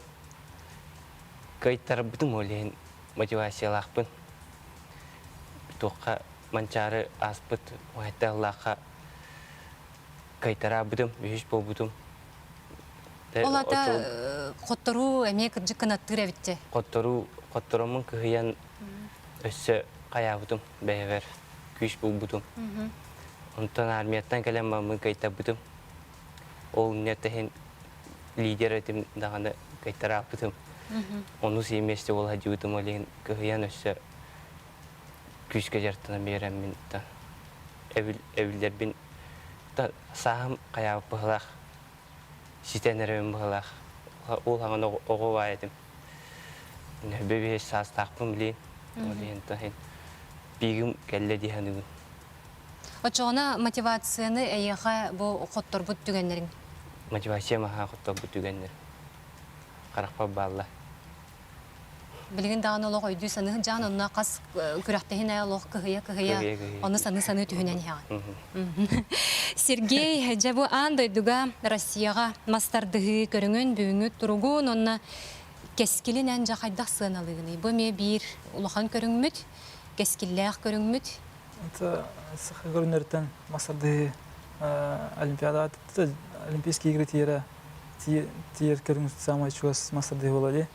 Speaker 7: кыайтарбытым ол иһин мотивациялаахпын. Туохха Манчаары ааспыт уһайта кыайтараабытым, үһүс буолбутум.
Speaker 1: Ол ата хотторуу эмиэ кырдьык кынаттыыр эбитчи.
Speaker 7: Хотторуу, хоттороммун кыһыйан өссө хайаабытым бэйэбэр күүс булбутум. Онтон армияттан кэлэн бараммын кыайтарбытым. Ол инньэ лидер этим даҕаны кыайтарааппытым. Ону миэстэ буола сылдьыбытым ол иһин кыһыйан өссө күүскэ дьарыктанан биэрэммин эбиллэрбин сааһым хайаабыт быһыылаах ситэн эрэбин быһыылаах ол хаҥан оҕо баай этим бэбиэс саастаахпын билиин ол иһин иһин пиигим кэллэ дии саныыбын.
Speaker 1: Оччоҕуна мотивацияны эйиэхэ бу хотторбут түгэннэриҥ?
Speaker 7: Мотивация маһаа хотторбут түгэннэр харахпар бааллар.
Speaker 1: Билигин даҕаны олох өйдүү саныы дьаан онно хас күрэхтэһин ээ олох кыһыйа-кыһыйа ону саныы-саныы түһүнэн иһэҕин. Сергей, дьэ бу аан дойдуга Россияҕа мас тардыһыы көрүҥүн, бүгүҥҥү туругун уонна кэскилин эн дьэ хайдах сыаналыыгыный? Бу эмиэ биир улахан көрүҥмүт, кэскиллээх көрүҥмүт.
Speaker 8: Это саха көрүҥнэриттэн мас тардыһыы Олимпиадаҕа Олимпийские игры тиэрэ тиийэр көрүҥ саамай чугас мас тардыһыы буолар дии.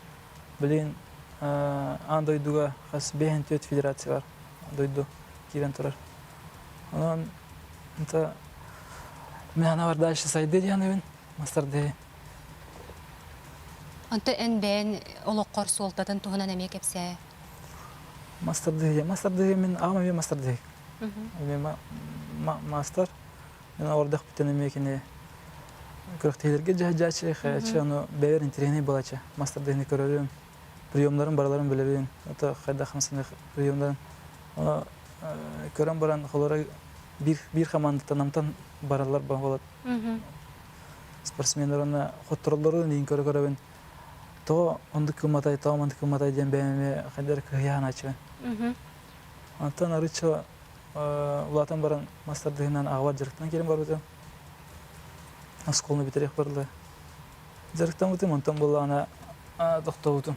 Speaker 8: Билигин аан дойдуга хас 54 федерация бар дойду киирэн турар. Онон это мин санаабар дальше сайды диэн мас тардыһыы.
Speaker 1: Онто эн бэйэн олоххор суолтатын туһунан эмиэ кэпсээ.
Speaker 8: Мас тардыһыы. Мас тардыһыы мин аҕам эмиэ мас тардыһыы. Эмиэ маастар. Мен ордахпыттан эмиэ кини күрэхтэһиилэргэ дьаһайдьааччы, хайаччы, ону бэйэр интэриэһинэй буолааччы. Мас тардыһыыны көрөрүм, приемнарын барыларын билэбин, ото хайдах хамсаныах приемнарын. Ону көрөн баран холоро биир биир командаттан намтан бараллар буолат. Спортсменнар уонна хоттороллорун иин көрө-көрөбүн. Тоҕо оннук кымматай, тоҕо маннык кымматай диэн бэйэм эмиэ хайдах эрэ кыһыйа санааччыбын. Онтон арыычча улаатан баран мас тардыһынан аҕабар дьарыктанан киирэн барбытым. Оскуоланы бүтэриэх барла. Дьарыктаммытым, онтон буоллаҕына тохтообутум.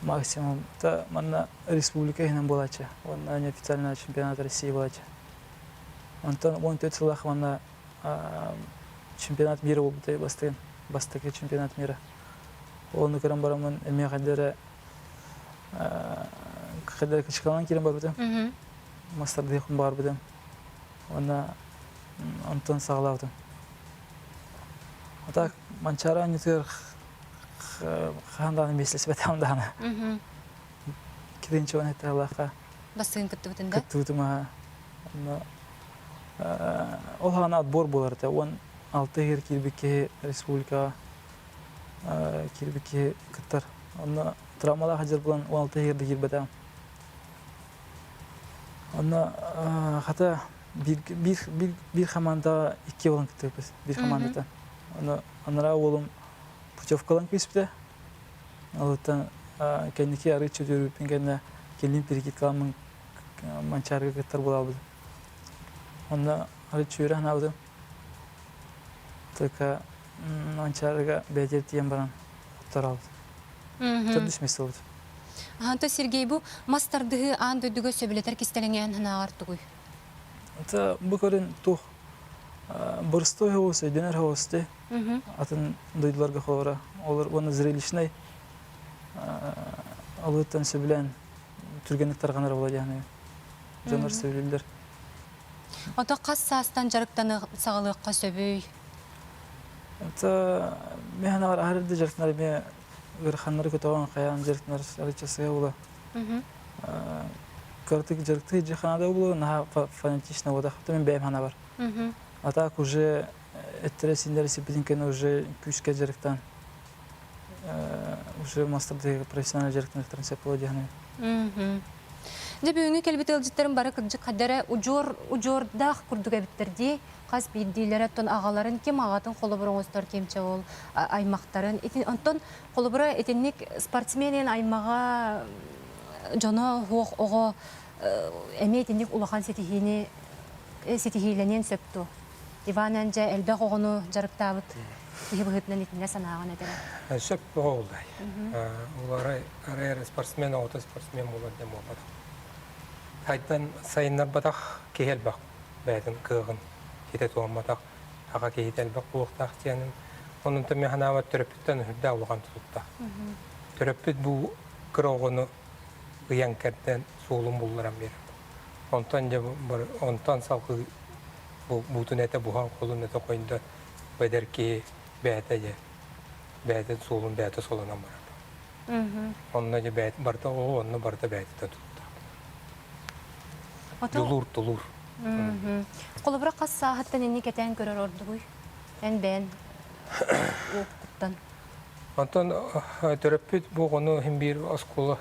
Speaker 8: Максимум та манна республика иһинэн буолааччы. Уонна неофициальный чемпионат России буолааччы. Онтон 14 сыллаах манна чемпионат мира буолбута бастыгын. Бастакы чемпионат мира. Оны көрөн бараммын эмиэ хайда эрэ хайда кычкалаан киирэн барбытым. Мастардыахпын баҕарбытым. Уонна онтон саҕалаабытым. А так Манчаары оонньуутугар хаһан даҕаны миэстэлэспэтэҕим даҕаны. Киринчи уон эттээх
Speaker 1: Бастыгын кыттыбытын да?
Speaker 8: Кыттыбытым аха. Онно ол хаана отбор буолар этэ. 16 иһигэр киирбит киһи республикаҕа киирбит киһи кыттар. Онно травмалаах сылдьар буолан 16 иһигэр да киирбэтэҕим. Онно хата биир, биир, биир, биир хамаандаҕа икки буолан кыттыбыппыт. Биир хамаандата. Онно анараа уолум путевкалаан кииспитэ. Олуттан кэнники арыычча үтүөрбүппүн кэннэ кэлин перекидкаламмын Манчаарыга кыттар буолаабытым. Онно арыычча үөрэ санаабытым. Только Манчаарыга бэйэтигэр тиийэн баран отторообут. Төрдүс миэстэ буолбут.
Speaker 1: Аһанта Сергей, бу мас тардыһыы аан дойдуга сөбүлэтэр кистэлэҥэ санааҕар тугуй?
Speaker 8: Это бу көрүн туох боростой соҕус, өйдөнөр соҕус дии. Атын дойдуларга холобура. Олор уонна зрелищнай алыыттан сөбүлээн түргэнник тарҕанар буола диэн дьоннор сөбүлүүллэр.
Speaker 1: Ото хас саастан дьарыктаны саҕалыахха сөбүй?
Speaker 8: Это мен анаҕар аһар эрдэ дьарыктанар эмиэ ыараханнары көтөҕөн хайаан дьарыктанар арычча сыа була. Кыратык дьарыктыы дьаханада була наһаа фанатично буолбатах. Мен бэйэм санаабар. А так уже эттэрэ-сииннэрэ сиппитин кэннэ уже күүскэ дьарыктаан уже маастардыы профессиональный дьарыктаныахтарын сөп буолуо диэхинэ.
Speaker 1: Дьэ бүгүҥҥү кэлбит ыалдьыттарым бары кырдьык хайдара удьуор удьуордаах курдук эбиттэр дии. Хас биирдиилэрэ оттон аҕаларын ким аҕатын холобур оҥостор кимчэ ол аймахтарын. Ити онтон холобура итинник спортсмен аймаҕа дьоно суох оҕо эмиэ итинник улахан ситиһиини ситиһиилэниэн сөп дуо? Иван Андже элбэх оҕону дьарыктаабыт киһи быһыытынан итиннэ санааҕын этэрэ.
Speaker 2: Сөп оҕолдай. Ол арай спортсмен оҕото спортсмен буолар диэн буолбатах. Хайдан сайыннарбатах киһи элбэх бэйэтин кыаҕын ситэ туһамматах аҕа киһитэ элбэх буолуохтаах диэним. Онон мин санаабар төрөппүттэн үрдээх улахан тутуктаах. Төрөппүт бу кыра оҕону ыйан кэрдэн суолун булларан биэрэр. Онтон дьэ онтон салгыы бу буутун этэ буһан холун этэ хойдон бэдэр киһи бэйэтэ дьэ бэйэтин суолун бэйэтэ солонон барар. Онно дьэ бэйэт барыта оҕо онно барыта бэйэтэ туттар. Дьулуур тулуур.
Speaker 1: Холобура хас сааһыттан инни кэтээн көрөр ордугуй? Эн бэйэн уопкуттан.
Speaker 2: Онтон төрөппүт бу оҕону иһин биир оскуола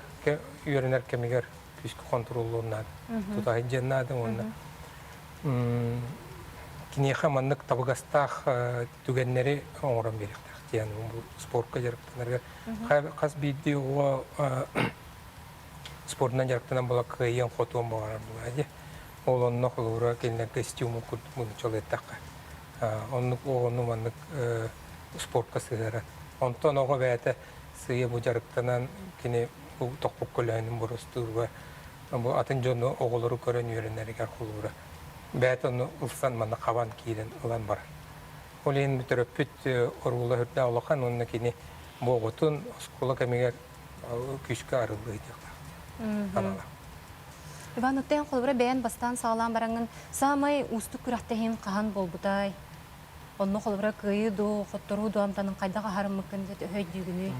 Speaker 2: үөрэнэр кэмигэр күүскэ хонтуруоллуон наада. Тута сылдьыан наада уонна киниэхэ маннык табыгастаах түгэннэри оҥорон биэриэхтээх диэн бу спортка дьарыктанарыгар хас биирдии оҕо спордунан дьарыктанан буола кыайыан хотуон баҕарар буолаа дии. Ол онно холобура кинилэргэ стимул курдук мунчалыаттахха оннук оҕону маннык спортка сыһыаран. Онтон оҕо бэйэтэ сыыйа бу дьарыктанан кини бу тохпут көлөһүнүн боростуурга бу атын дьону оҕолору көрөн үөрэнэригэр холуура. Бэйэтэ ону ылсан манна хабан киирэн ылан барар. Ол иһин төрөппүт оруола үрдээх улахан уонна кини бу оҕотун оскуола кэмигэр күүскэ арыллыы диэхтээх аналаах.
Speaker 1: Иван Уттен холобура бэйэн бастаан саҕалаан бараҥҥын саамай уустук күрэхтэһиин хаһан буолбутай? Онно холобура кыайыы дуу, хотторуу дуу амтанын хайдах аһарыммыккын төһө өйдүүгүнүй?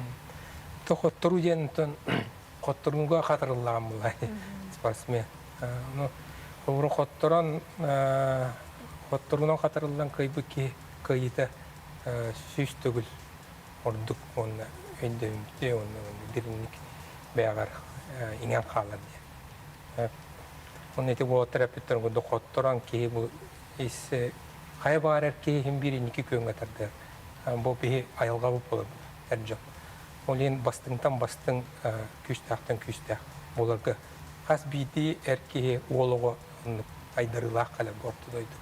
Speaker 2: То хотторуу диэн онтон хотторууга хатырыллаан булай спортсмен. Ну, холобура хотторон хотторуунан хатырыллан кыайбыт киһи кыайыыта 100 төгүл ордук уонна өйдөмтүө уонна дириҥник бэйэҕэр иҥэн хаалар диэн. Онно ити уолаттар эппиттэрин курдук хотторон киһи бу ис хайа баҕарар киһи иһин биир инники күөҥҥэ тардыар. Бу биһи айылҕабыт буолар эр дьон. Ол иһин бастыҥтан бастыҥ күүстээхтэн күүстээх буоларга хас биирдии эр киһи уол оҕо оннук айдарыылаах кэлэр бу орто дойду.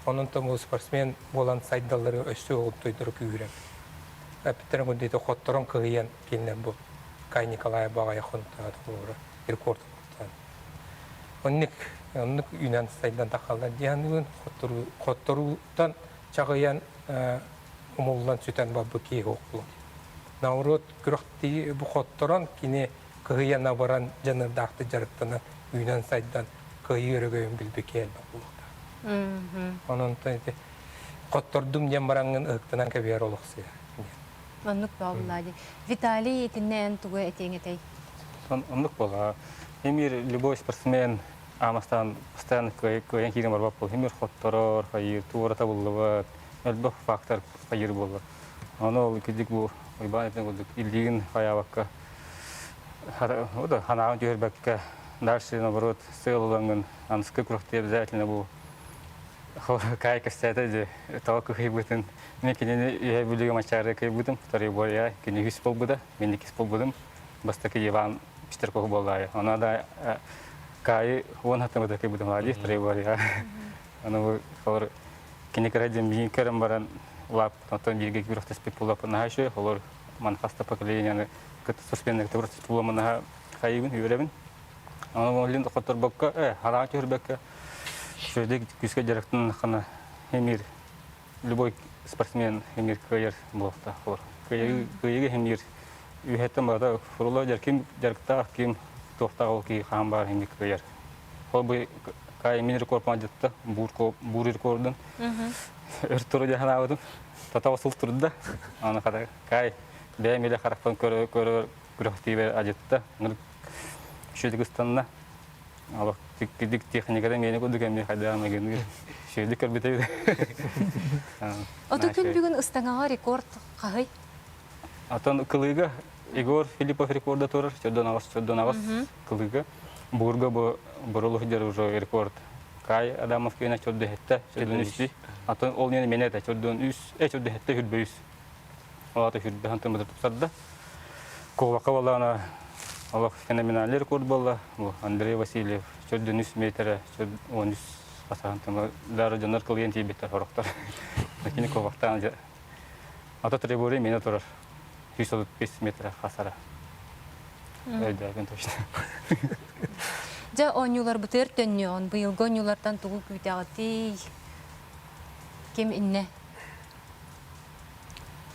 Speaker 2: Онон бу спортсмен буолан сайдаллары өссө дойдулары күүһүрэн. Эппиттэрин курдук хотторон кыһыйан кинилэр бу Кай Николаев баҕайы хонтоот холобура рекорд оҥортоон. Оннук оннук үүнэн сайдан тахаллар диэн хотторууттан чаҕыйан умуллан сүтэн барбыт киһи буолуо. Наоборот күрэхтии бу хотторон кини кыһыйан абаран дьаныардаахтык дьарыктанан үүнэн сайдан кыайыы өрөгөйүн билбит киһи элбэх буолуохтаах. Онон ити хоттордум диэн бараҥҥын ыһыктанан кэбиһэр олохсуйа диэн.
Speaker 1: Оннук буолла дии. Виталий итиннэ эн тугу этиэҥ этэй?
Speaker 4: Оннук буолла. Эмир любой спортсмен аамастаан постоянно кыайан киирэн барбат буол. Эмир хотторор, хайыр, туора табыллыбат, элбэх фактор хайыр буолла. Ону ол кирдик бу Уйбаан этин курдук илиигин хайаабакка ханаҕын түһэрбэккэ дальше наоборот сыал ылаҥҥын аныскы күрэхтии обязательно бу кай кэпсээтэ дии тоҕо кыһыйбытын мен кинини үһэ бүлүүгэ мачаары кыйбытым второй я кини үс буолбута мен иккис буолбутум бастакы Иван Пестерков буоллаайы она да кайы уон хаттамыта кыйбытым лади второй я аны холор кини кыра диэн биин көрөн баран улаап оттон бииргэ күрэхтэспит буоллаппын наһаа үчүгэй холор ман хаста поколениены кытта спортсменнары кытта күрэхтэспит буоламмын наһаа хайыыбын үөрэбин Ону олин хотторбокко, хараҕа түһэрбэккэ, үчүгэйдик күүскэ дьарыктаннаххына эмиир любой спортсмен эмиир кыайар буолуохтаах буолар. Кыайыыга эмиир үөһэттэн барыта фурулла дьар ким дьарыктаах, ким туохтаах ол киһи хаһан баар эмиир кыайар. Ол бу кай мин рекорд дьатта буур рекордун өр туру дьаһанаабытым. Тата осул турда. Аны хата кай бэйэм илэ харахпын көрө көрө күрэхтиибэр ажытта. Үчүгэй ыстанна. Олох кидик техниката миэнэ курдук эмиэ хайдаан магыныыр. Үчүгэйдик көрбүтэ.
Speaker 1: Ото күн бүгүн ыстаҥаҕа рекорд хаһый?
Speaker 4: Атын кылыыга Егор Филиппов рекорда турар, чордон 8 кылыыга. Буурга бу бурулух дьэр уже рекорд. Кай Адамов киэнэ чорду хетте, чордон үстүй. Атын ол нені мене это чордон үс, э чорду хетте хүрбе үс. Ол аты хүрбе хантын быдыр тупсарда. Ковака боллана олох феноменальный рекорд болла. Бу Андрей Васильев чордон үс метре, он үс асахан дары дьоннор кылыйан тиийбиттэр сорохтор. Кини ковактаан Ата требори мене турар. 135 метр хасара. Өйдөөбүн точно.
Speaker 1: Дьэ, оонньууларбытыгар төннүөҕүн. Быйылгы оонньуулартан тугу күүтэҕитий? Ким иннэ?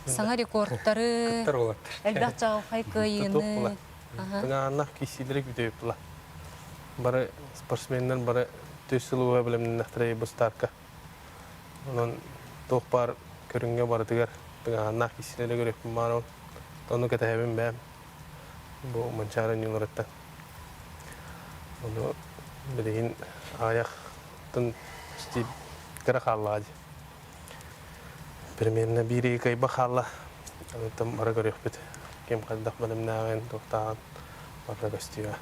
Speaker 1: Саҥа рекордтары,
Speaker 2: Кыттар уолаттар.
Speaker 1: элбэх чаҕылхай кыайыыны.
Speaker 5: Тыҥааннах киирсиилэри күүтэбит була. Бары спортсменнар бары түс сыл уһа бэлэмнэннэхтэрэ бу старка. Онон туох баар көрүҥҥэ барытыгар тыҥааһыннаах киирсиилэри көрүөхпүн баҕарабын. Ону кэтэһэбин бэйэм бу Манчаары оонньууларыттан. Ону билигин аҕыйахтан кыра хааллаҕа дии. Примерно биир ый кыайба хаалла. Онтон бары көрүөхпүт. Ким хайдах бэлэмнээҕин, туохтааҕын барыта көстүөҕэ.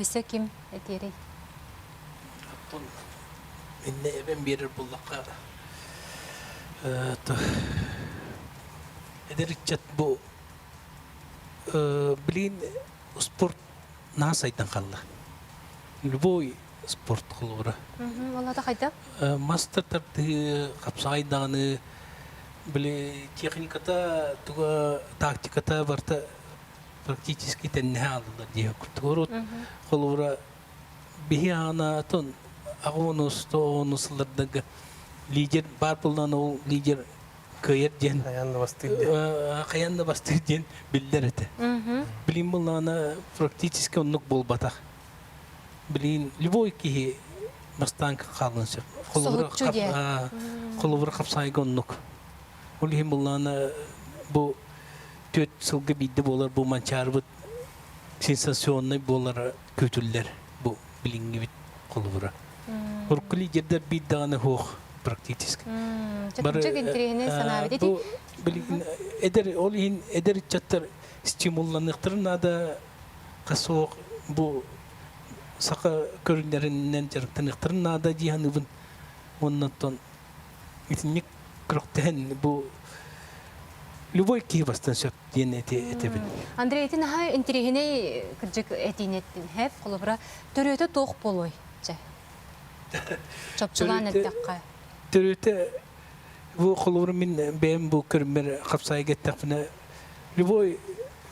Speaker 1: Өссө ким этиэрий?
Speaker 3: Оттон иннэ эбэн биэрэр буоллахха эдэр ыччат бу билигин спорт наһаа сайдан хаалла. Любой спорт холобура.
Speaker 1: Ол хайда?
Speaker 3: Мастер тардыһыы, хапсаҕай даҕаны били техниката, туга тактиката барыта практически тэннэһэ хааллылар диэх курдук. Урут холобура биһи аана аҕуонус тоҕуонус сыллардарга лидер баар буоллаҕына ол лидер кыайар диэн
Speaker 5: Хайаан да бастыыр диэн.
Speaker 3: хайаан да бастыыр диэн биллэр этэ. Билин буоллаҕына практически оннук буолбатах. Билин любой киһи бастаан хаалыан сөп. Холобура хапсаайга оннук. Ол иһин буоллаҕына бу түөрт сылга биирдэ буолар бу манчаарыбыт сенсационнай буолара күүтүллэр бу билиҥҥибит холобура. Урукку лидердэр биир даҕаны суох практически.
Speaker 1: Бары интэриэһинэй санаабыт.
Speaker 3: Бу билигин эдэр ол иһин эдэр ыччаттар стимулланыахтарын наада суох бу саха көрүҥнэринэн дьарыктаныахтарын наада дии саныыбын. Оннуттан итинник күрэхтэһэн бу любой киһи бастан сөп диэн этэбин.
Speaker 1: Андрей, ити наһаа интэриэһинэй кырдьык этиини эттин. Хэп, холобура, төрүөтэ туох буолуой? Чэ. Чопчулаан эттэххэ.
Speaker 3: Төрүөтэ бу холобура мин бэйэм бу көрүммэр хапсаайга эттэхпинэ любой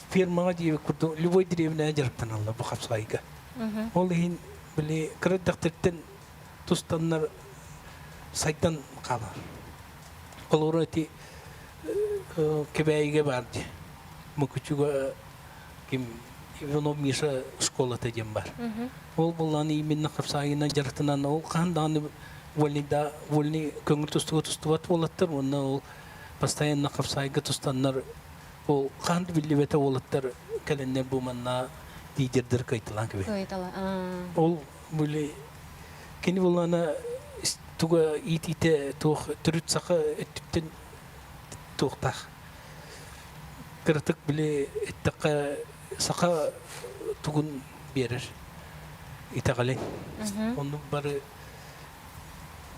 Speaker 3: фермаҕа диэбит курдук любой деревняҕа дьарыктаналлар бу хапсаайга. Ол иһин били кыра эрдэхтэриттэн тустаннар сайдан хаалар. Холобура ити Кэбээйигэ баар дии. Мукучуга ким Иванов Миша школата диэн бар. Ол буллааны именно хапсаайынан дьарыктанан ол хаһан даҕаны вольный да вольный көҥүл тустууга тустубат уолаттар уонна ол постоянно хапсаайга тустаннар ол хаһан да биллибэтэ уолаттар кэлэннэр бу манна лидердэр кыайталаан кэбиһэр. Ол били кини буллаана туга иитиитэ туох төрүт саха өттүттэн туохтаах кыратык били эттэххэ саха тугун биэрэр итэҕэлин оннук бары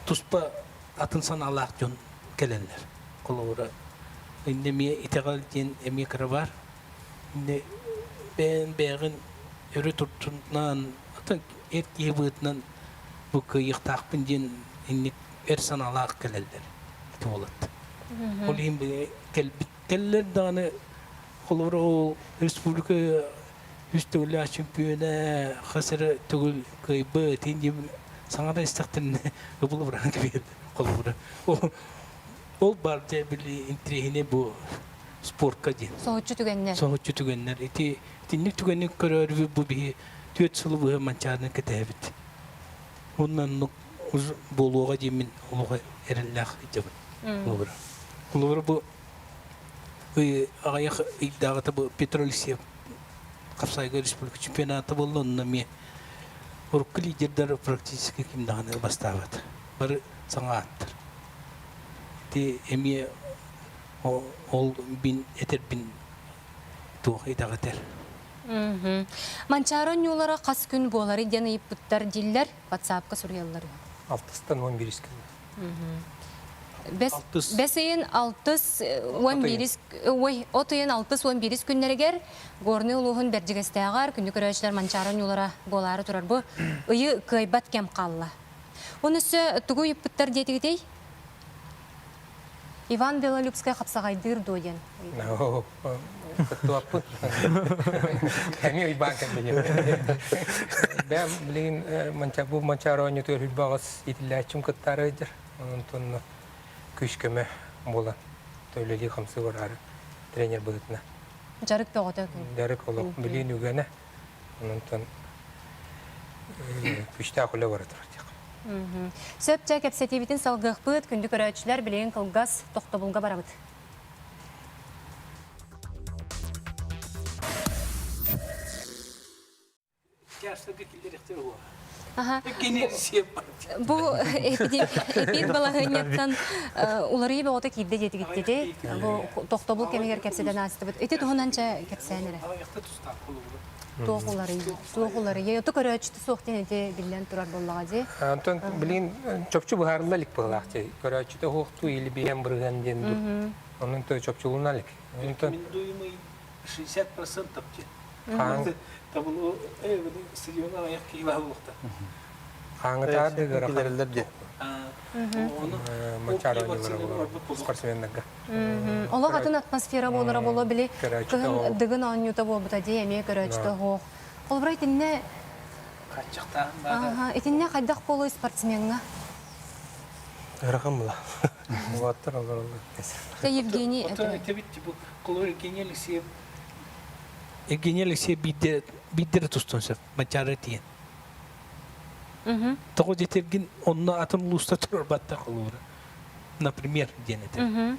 Speaker 3: туспа атын санаалаах дьон кэлэллэр холобура иннэ эмиэ итэҕэл диэн эмиэ кыра баар иннэ бэйэн бэйэҕин өрө туртунан атын эр киһи быһыытынан бу кыайыахтаахпын диэн инник эр санаалаах кэлэллэр туолат. Ол иһин кэлбит кэллэр даҕаны холобура ол республика үс төгүллээх чемпиона хас эрэ төгүл кыайбыт иһин диэн саҥара истэхтэринэ ыбылы быраан кэбиһэр холобура ол баар дьэ били интириэһинэй бу спортка диэн
Speaker 1: соһуччу түгэннэр
Speaker 3: соһуччу түгэннэр ити итинник түгэни көрөөрүбүт бу биһи түөрт сылы быһа манчаарыны кэтэһэбит уонна оннук буолуоҕа диэммин олох эрэллээх сылдьабын холобура холобура бу аҕыйах ыйдааҕыта бу Петр Алексеев Хапсайга республика чемпионата буолла онно эмиэ. Урукку лидердэр практически ким даҕаны бастаабат. Бары саҥа ааттар. Ити эмиэ ол бин этэрбин туох итэҕэтэр.
Speaker 1: Манчаары оонньуулара хас күн буолары диэн ыйыппыттар дииллэр, WhatsApp-ка суруйаллар.
Speaker 2: Алтыстан 11 күн.
Speaker 1: Бэс, бэс ыйын алтыс уон биирис ой, от ыйын алтыс уон биирис күннэригэр Горнай улууһун Бэрдьигэстээҕэр күндү көрөөччүлэр Манчаары оонньуулара буолаары турар. Бу ыйы кыайбат кэм хаалла. Оны өссө тугу ыйыппыттар диэтигитий? Иван Белолюбскай хапсаҕайдыыр дуо диэн.
Speaker 2: Кыттыбаппын. Эмиэ уйбаан кэллэ. Бэм билигин бу Манчаары оонньуутугар үрбаҕас итиллээччим кыттаары ыйдыр. Онон күүс-көмө буолан үлэлии-хамсыы бараары тренер быһыытынан.
Speaker 1: Дьарык бөҕөтө күн.
Speaker 2: Дьарык олох билиин үгэнэ. Онон күүстээх үлэ бара турар диэх.
Speaker 1: Сөп чэ кэпсэтиибитин салгыахпыт. Күндү көрөөччүлэр, билигин кылгас тохтобулга барабыт. Бу эпид балаһыанньаттан уларыйыы бөҕөтө киирдэ диэтигиттити. Бу тохтобул кэмигэр кэпсэтэн аастыбыт. Ити туһунан чэ кэпсээн эрэ. Туох уларыйыы, туох уларыйыы. Оту көрөөччүтэ суох диэн ити биллэн турар буоллаҕа дии.
Speaker 2: Антон билигин чопчу быһаарылла илик быһыылаах дии. Көрөөччүтэ суохтуу или биһэн бырыһыан диэн дуу. Онон то чопчулуна илик.
Speaker 3: Рекомендуемый 60% диэн. Табылу стадион аҕыйах киһи баһа буолуохта.
Speaker 2: Хааңытаар килэрэллэр диэн. Спортсменнарга.
Speaker 1: Олох атын атмосфера буолара буолуо били кыһын дыгын оонньуута буолбута дии эмиэ көрөөччүтэ оһох. Холобура итиннэ итиннэ хайдах буолуой спортсмеҥҥа?
Speaker 5: Ыарахан була.
Speaker 2: Уолаттар олороллор.
Speaker 1: Евгений
Speaker 3: Холобура Евгений Алексеев Евгений Алексеев биирдэ биирдэ тустан сөп Манчаары тиийэн. Тоҕо диэтэргин онно атын улууста турарбаттар холобура. Например, диэн этэр.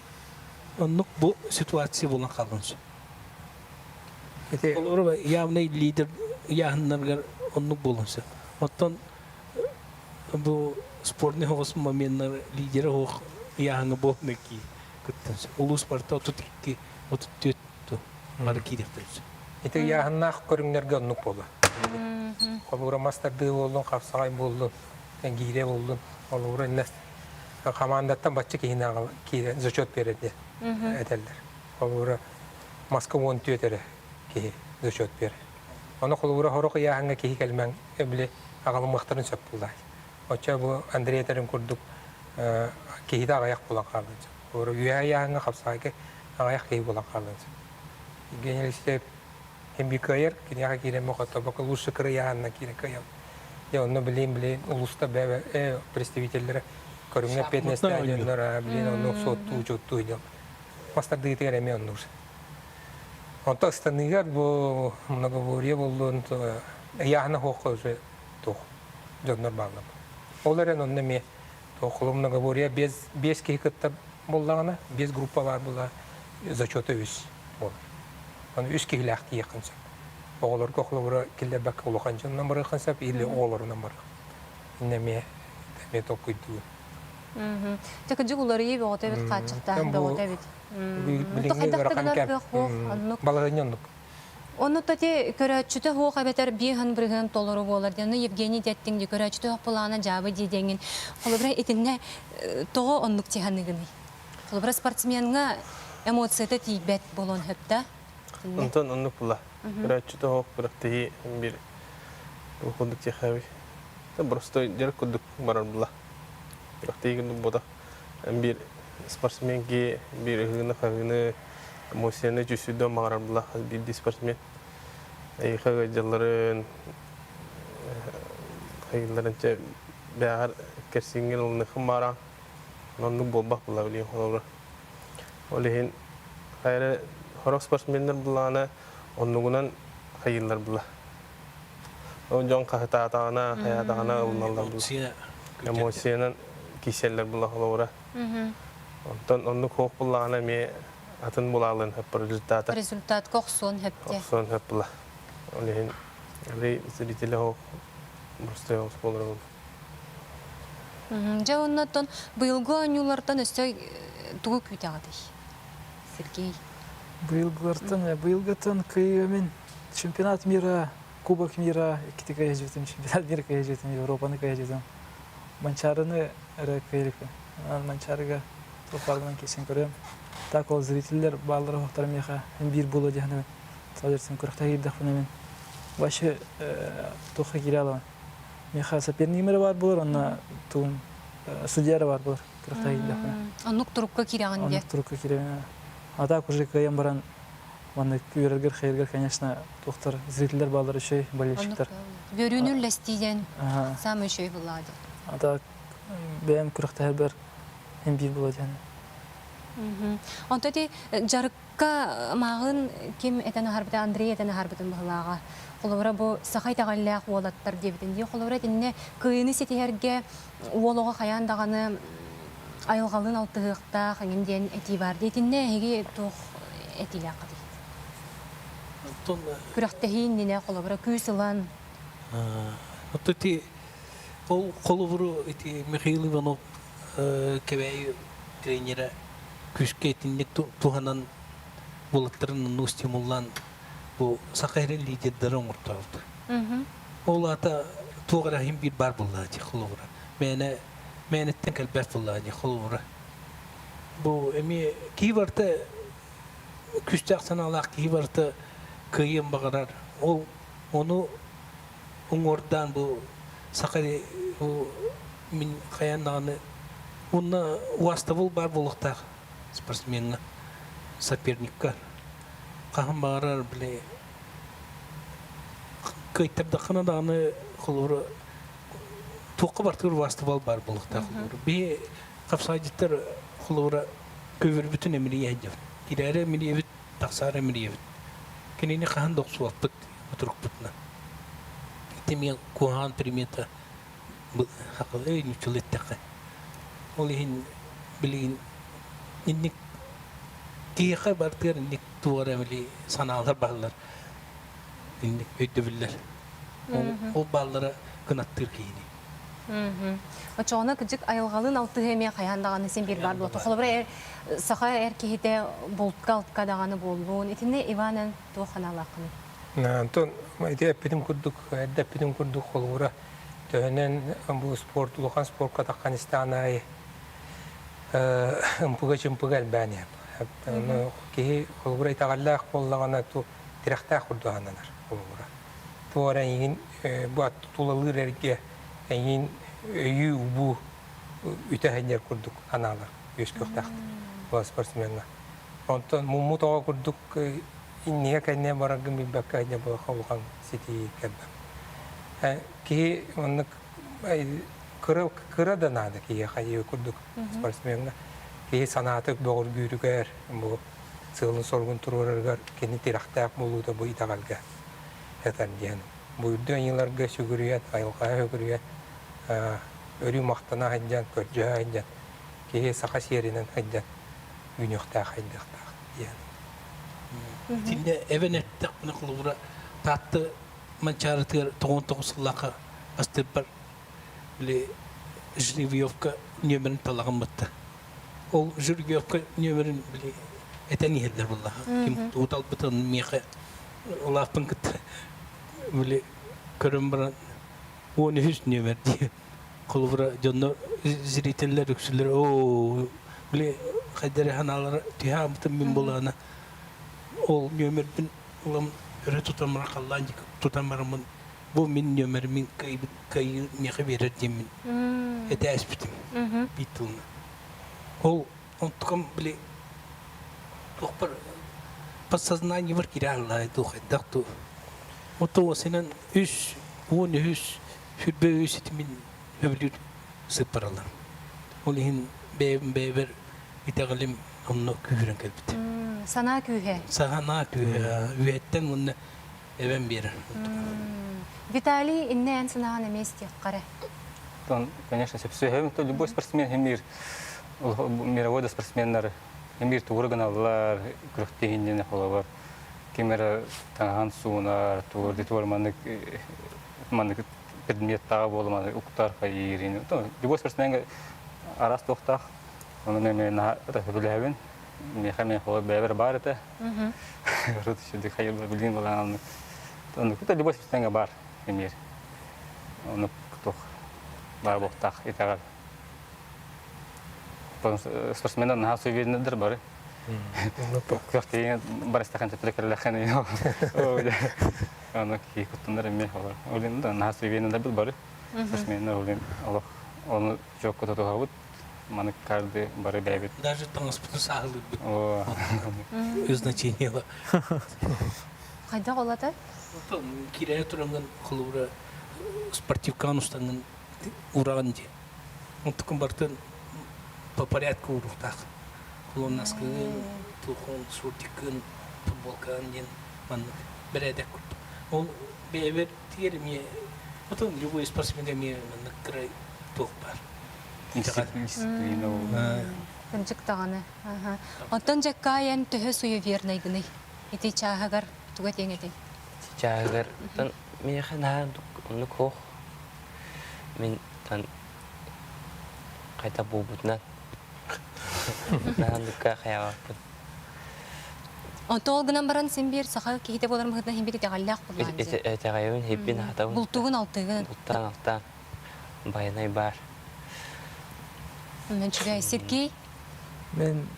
Speaker 3: Оннук бу ситуация буолан хаалан сөп. Холобура явный лидер ыйааһыннарыгар оннук буолуон сөп. Оттон бу спорный оҕус моменнар лидерэ оһох ыйааһыҥҥа буолна ки кыттан сөп. Улуус барыта 32 34 бары киириэхтэрин сөп.
Speaker 2: Ити ыйааһыннаах көрүҥнэргэ оннук буолар. Холобура мас тардыы буоллун, хапсаҕай буоллун, гиирэ буоллун, холобура иннэ хамаандаттан бачча киһини киирэн зачет биэрэр диэн этэллэр. Холобура маска 14 эрэ киһи зачет биэрэр. Ону холобура сорох ыйааһыҥҥа киһи кэлмэҥ били аҕалымыахтарын сөп буоллаа. Оччо бу Андрей этэрин курдук киһитэ аҕыйах буолан хаалыан сөп. Холобура үөһэ ыйааһыҥҥа хапсаҕайга аҕыйах киһи буолан хаалыан сөп. Евгений Алексеев ким кыайар, киниэхэ киирэн мохотобоко лучше кырыйаанна киирэн кыайал. Дьэ онно билин билин улуста бэбэ представителлэрэ көрүҥҥэ эппиэтинэстээх дьоннор билин оннук суоттуу учуоттуу дьон мастардыытыгар эмиэ оннук. Онто ыстаныыгар бу многоборье боллун ыйааһына хуохха уже туох дьоннор бааллар. Ол эрэн онно эмиэ туох многоборье без биэс киһи кытта буоллаҕына, биэс группа баар буолла зачета үс буолар. Аны үс киһилээх тиийиэххин сөп. Оҕолорго холобура киллэрбэккэ улахан дьонунан барыаххын сөп или оҕолорунан барыах. Иннэ эмиэ эмиэ толкуйдуур.
Speaker 1: Дьэ кырдьык уларыйыы бөҕөтө эбит, хааччахтааһын бөҕөтө эбит.
Speaker 2: Билиҥҥи ыарахан кэм. Балаһыанньа оннук.
Speaker 1: Ону тати көрөөччүтэ суох эбэтэр биэһин бырыһыан толору буолар диэн. Ну Евгений диэттиҥ дии көрөөччүтэ суох былаана дьаабы дии диэҥҥин. Холобура итиннэ тоҕо оннук тиһаныгыный? Холобура спортсмеҥҥа эмоцията тиийбэт буолуон сөп да?
Speaker 5: Онтон оннук була. Көрөөччүтэ суох күрэхтэһии биир курдук тиэхэбий. Просто дьарык курдук барар була. Күрэхтэһии курдук буолбатах. Биир спортсмен ки биир ыһыыны-хаһыыны эмоцияны чувствуйдуон баҕарар була хас биирдии спортсмен. Эйиэхэ ыалдьалларын хайыылларын чэ бээҕэр кэрсиҥҥин ылыныаххын баара. Оннук буолбах була билигин холобура. Ол иһин хайа сорох спортсменнар былаана оннугунан хайыыллар була. Ол дьон хаһытаатаҕына, хайаатаҕына ылыналлар була. Эмоциянан киирсэллэр була холобура. Онтон оннук суох буллаҕына эмиэ атын булаалын хөп результата.
Speaker 1: Результатка охсуон хөптө.
Speaker 5: Охсуон хөп була. Ол иһин зрители суох. Бустай олус буолар ол.
Speaker 1: Дьэ оннуттан быйылгы оонньуулартан өссө тугу күүтэҕитий? Сергей.
Speaker 8: Быйылгылартан, быйылгыттан кыайыамин чемпионат мира, Кубок мира иккити кыайа чемпионат мира кыайа Европаны кыайа Манчаарыны эрэ кыайылыкпын. Манчаарыга туох киирсэн көрөм. Так ол зрителлэр бааллара оһохторо миэхэ биир буолуо диэхинэбин. Саадырсын күрэхтэһэ киирдэхпинэ мин вообще туохха киирэ аламын. Миэхэ сопернигим эрэ баар буолар, онно тугум судья эрэ баар буолар күрэхтэһэ киирдэхпинэ.
Speaker 1: Оннук турукка киирэҕин диэ.
Speaker 8: Оннук турукка киирэбин. А так уже кыайан баран маннык үөрэргэр хайыргар, конечно, туохтар зрителлэр бааллар үчүгэй, болельщиктар.
Speaker 1: Үөрүүнү үллэстииден самый үчүгэй буллаҕа диэн.
Speaker 8: А так бэйэм күрэхтэһэрбэр һин биир буолуо диэн.
Speaker 1: Онто ити дьарыкка мааҕын ким этэн аһарбыта, Андрей этэн аһарбытын быһылааҕа. Холобура бу саха итэҕэллээх уолаттар диэбитин дии. Холобура итиннэ кыайыыны ситиһэргэ уол оҕо хайаан даҕаны айылҕалыын алтыһыахтаах эҥин диэн этии баар. Итиннэ эһиги туох этиилээххитий? Күрэхтэһии иннинэ холобура күүс ылан.
Speaker 3: Оттон ити ол холобуру ити Михаил Иванов Кэбээйи тренерэ күүскэ итинник туһанан уолаттарын оннук стимуллаан бу саха эрэ лидердары оҥортообут. Ол аата туох эрэ иһин биир баар буоллаҕа дии холобура. Мээнэ мээнэттэн кэлбэт буоллаҕа дии холобура. Бу эмиэ киһи барыта күүстээх санаалаах киһи барыта кыайыан баҕарар. Ол ону уҥуордаан бу саха бу мин хайаан даҕаны уонна уастабыл баар буолуохтаах спортсмеҥҥа, соперникка. Хаһан баҕарар били кыайтардаххына даҕаны холобура туохха бартыгар уастабал баар буолуохтаах холобура. Биһи хапсаайдьыттар холобура көбүрбүтүн эмирийэ сылдьабыт. Кирээри эмирийэбит, тахсаары эмирийэбит. Кинини хаһан да охсубаппыт отурукпутунан. Ити куһаҕан примета эй нуччалыы эттэххэ. Ол иһин билигин инник киһиэхэ барытыгар инник туох эрэ били санаалар бааллар инник өйдөбүллэр. Ол бааллара кынаттыыр киһини.
Speaker 1: Оччоҕуна кыдьык айылҕалыын алтыһыы эмиэ хайаан даҕаны син биир баар буолуо. Холобура, саха эр киһитэ бултка-алтка даҕаны буоллун. Итиннэ Иван эн туох санаалааххыный?
Speaker 2: Антон, ити эппитим курдук, эрдэ эппитим курдук холобура төһөнөн бу спорт, улахан спортка таххан истэҕин аайы ымпыга-чымпыга элбээн иһэр. Киһи холобура итэҕэллээх буоллаҕына ту тирэхтээх курдук ананар холобура. Туох эрэ эйигин бу тулалыыр эргэ эйигин өйүү-убуу үтэ сылдьар курдук анаалар үөскүөхтээхтэр бу спортсмеҥҥа. Онтон муммут оҕо курдук иннигэ-кэннэ бараргын билбэккэ сылдьар буоллахха улахан ситиһии кэлбэт. Киһи маннык кыра, кыра да наада киһиэхэ ийэ курдук спортсмеҥҥа. Киһи санаата бөҕөргүүрүгэр, бу сыалын-соругун туруорарыгар кини тирэхтээх буолуута бу итэҕэлгэ сытар диэн. Бу үрдүк айыыларга сүгүрүйэн, айылҕаҕа сүгүрүйэн, өрүү махтана сылдьан, көрдьөһө сылдьан, киһи саха сиэринэн сылдьан үүнүөхтээх, хайдыахтаах диэн.
Speaker 3: Итиннэ эбэн эттэхпинэ холобура Таатта Манчаарытыгар 99 сыллаахха астыырбар били Жеребьевка нүөмэрин талаҕым батта. Ол Жеребьевка нүөмэрин били этэн иһэллэр буоллаҕа. Ким тугу талбытын миэхэ улааппын кытта били көрөн баран 13 нүөмэр дии. Холобура дьонно зрителлэр үксүлэр оо били хайдары ханаалара түһэ ааммытым мин булаана ол нүөмэрбин улам өрө тутан баран халлаан тутан бараммын бу мин нүөмэрим кыайбыт кыайыы миэхэ биэрэр диэммин этээспитим биир тылынан ол онтукам били туохпар подсознаниебар киирэ аллаай дуу хайдах дуу ото синэн үс 13 сүрбэ үс итимин сөбүлүүр сыппаралар ол иһин бэйэм бэйэбэр итэҕэлим онно күүһүрэн кэлбит
Speaker 1: Санаа күүһэ.
Speaker 3: Санаа күүһэ үөһэттэн уонна эбэн биэрэр.
Speaker 1: Виталий, иннэ эн санааҕын эмиэ истиэххэ эрэ.
Speaker 4: Он, конечно, сөпсөһөм. То любой спортсмен хемир мировой да спортсменнар хемир тугура гыналлар, күрэхтэһииннэн холобор ким эрэ таҥаһын суунар, тугур дитуор маннык маннык. предметтааҕа буолуманы уктар хайыырын. Любой спортсменга араас туохтаах. Оны мен наһаа сөбүлээбин. Миэхэ мен холор бэйэбэр баар этэ. Рут шүдүк хайыр билин балаан. Оны кута любой спортсменга бар эмир. Оны туох бар буохтаах итэҕэл. Спортсмендар наһаа суеверныйдар бары. Күөхтейин барыстахан төттөрө кэллэххин Аны кии куттанар эмиэ олор. Олин да наһаа суеверныйдар бары. Спортсменнар олин олох оны чокко тутуһабыт. Маны карды бары бэйбит.
Speaker 3: Даже таҥаспытын сааһылыырбыт. Значение
Speaker 1: Хайдах олата?
Speaker 3: Киирээ туранган холобура спортивкаан устанган ураҕын дии. Онтукун бартын по порядку уруохтаах. Холуоннаскыгын, тухон, шортиккын, футболкаҕын диэн маннык бэрээдэк курдук. Ол бэйэбэр тигэр эмиэ отон любой спортсмен эмиэ маннык кыра туох баар.
Speaker 4: Дисциплина ол.
Speaker 1: Кырдьык даҕаны. Оттон Дьэккаайан төһө суевернайгыный? Ити чааһыгар туга этиэҥ этэй?
Speaker 7: Чааһыгар миэхэ наһаа оннук суох. Мин тан хайта буолбутунан наһаандыкка хайаабаппын.
Speaker 1: Онто ол гынан баран син биир саха киһитэ буолар быһыытынан син биир итэҕэллээх буоллаҕын дии.
Speaker 7: Итэҕэйэбин, хиппин аһатабын.
Speaker 1: Бултугун алтыгын.
Speaker 7: Бултаан алтаан. Байанай баар.
Speaker 1: Мен үчүгэй. Сергей?
Speaker 8: Мен,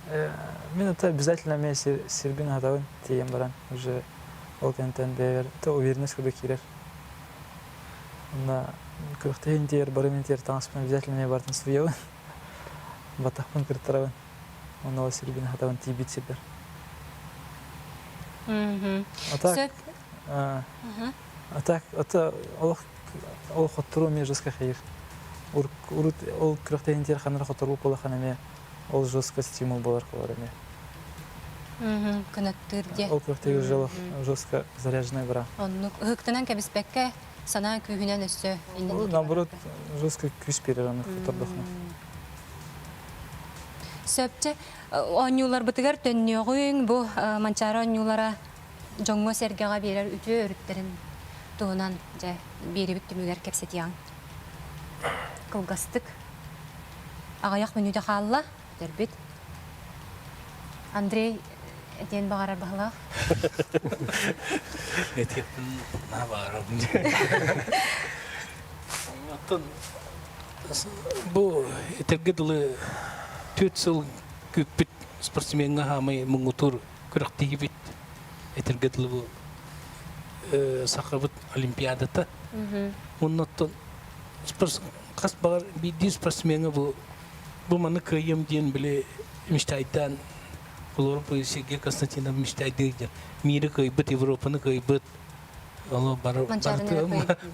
Speaker 8: мен это обязательно мен сирбин аһатабын тиийэн баран уже ол кэнтэн бэйэбэр это уверенность курдук киирэр. Онно күрэхтэһиин тиийэр, барым тиийэр таҥаспын обязательно эмиэ бартын суруйабын. Батахпын кыртарабын. Онно ол сирбин аһатабын тиийбит сирбэр. А так, а так, это олох ол хотторуу эмиэ жестко хайыр. Урут ол күрэхтэһиин тиийэр ханна хотторуу буолахан эмиэ ол жестко стимул болар холор эмиэ.
Speaker 1: Кынаттыыр диye.
Speaker 8: Ол күрэхтэһии уже жестко заряженный бара.
Speaker 1: Оннук ыһыктанан кэбиспэккэ санаа күүһүнэн өссө иннин
Speaker 8: Наоборот, жестко күүс берер аны хоттордохно.
Speaker 1: Сөпче оонньууларбытыгар төннүөҕүҥ бу Манчаары оонньуулара дьоҥҥо-сэргэҕэ биэрэр үтүө өрүттэрин туһунан дьэ биэрибит түмүгэр кэпсэтиэҕиҥ. Кылгастык. Аҕыйах мүнүүтэ хаалла. Бүтэрбит. Андрей этиэн баҕарар баһылаах.
Speaker 3: Этиэхпин наһаа баҕарабын. Оттон бу этэргэ дылы түөрт сыл күүппүт спортсмеҥҥа хаамай муҥутуур күрэхтэһиибит этэргэ дылы бу сахабыт олимпиадата. Уонна оттон хас баҕар биирдии спортсмеҥҥа бу бу маны кыайыам диэн били мечтайдаан олору Сергей Константинов мечтайдыыр диэн мири кыайбыт Европаны кыайбыт оло бары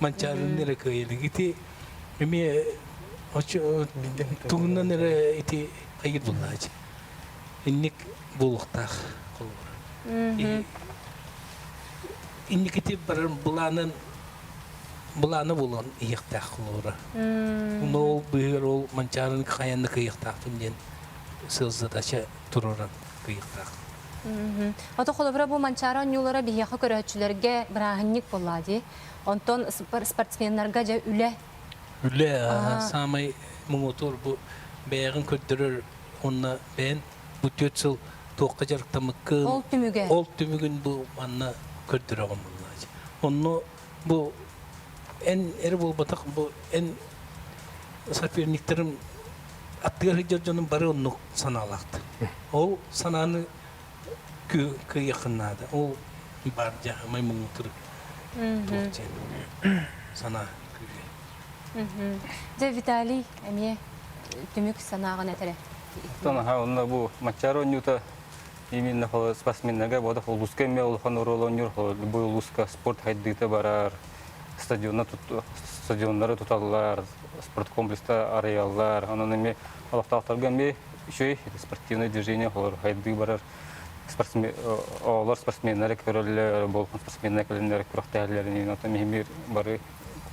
Speaker 3: манчаарыны эрэ кыайылык ити эмиэ тугунан эрэ ити хайыр буллаачы инник буолуохтаах холобура инникити барар былаанын былаана буолан иһиэхтээх холобура. Уну ол быыһыгар ол манчаарыны хайанны кыйыахтаахпын диэн сыл задача туруоран кыйыахтаах.
Speaker 1: Ото холобура бу манчаары оонньуулара биһиэхэ көрөөччүлэргэ бырааһынньык буолла дии. Онтон спортсменнарга дьэ үлэ.
Speaker 3: Үлэ саамай муҥутуур бу бэйэҕин көрдөрөр уонна бэйэн бу түөрт сыл туохха дьарыктаммыккын
Speaker 1: ол түмүгэ
Speaker 3: ол түмүгүн бу манна көрдөрөҕүн буоллаачы. Онно бу эн эрэ буолбатах бу эн соперниктарым аттыгар сылдьар дьонум бары оннук санаалаахтар. Ол санааны кыайыаххын наада. Ол баар дьаһамай муҥутур туох диэн санаа күүһэ.
Speaker 1: Дьэ Виталий эмиэ түмүк санааҕын этэрэ.
Speaker 4: Оттон аха онно бу Маччаар оонньуута именно спортсменнарга бодох улууска эмиэ улахан оруол оонньуур любой улууска спорт хайдыыта барар стадионна стадионнары туталлар спорткомплекста арыйаллар онон эмиэ олохтоохторго эмиэ үчүгэй спортивное движение холор хайдыы барар спортсмен оҕолор спортсменнары көрөллөр болхон спортсменнар кэлэннэр күрэхтэһэллэрин оттон миһимир бары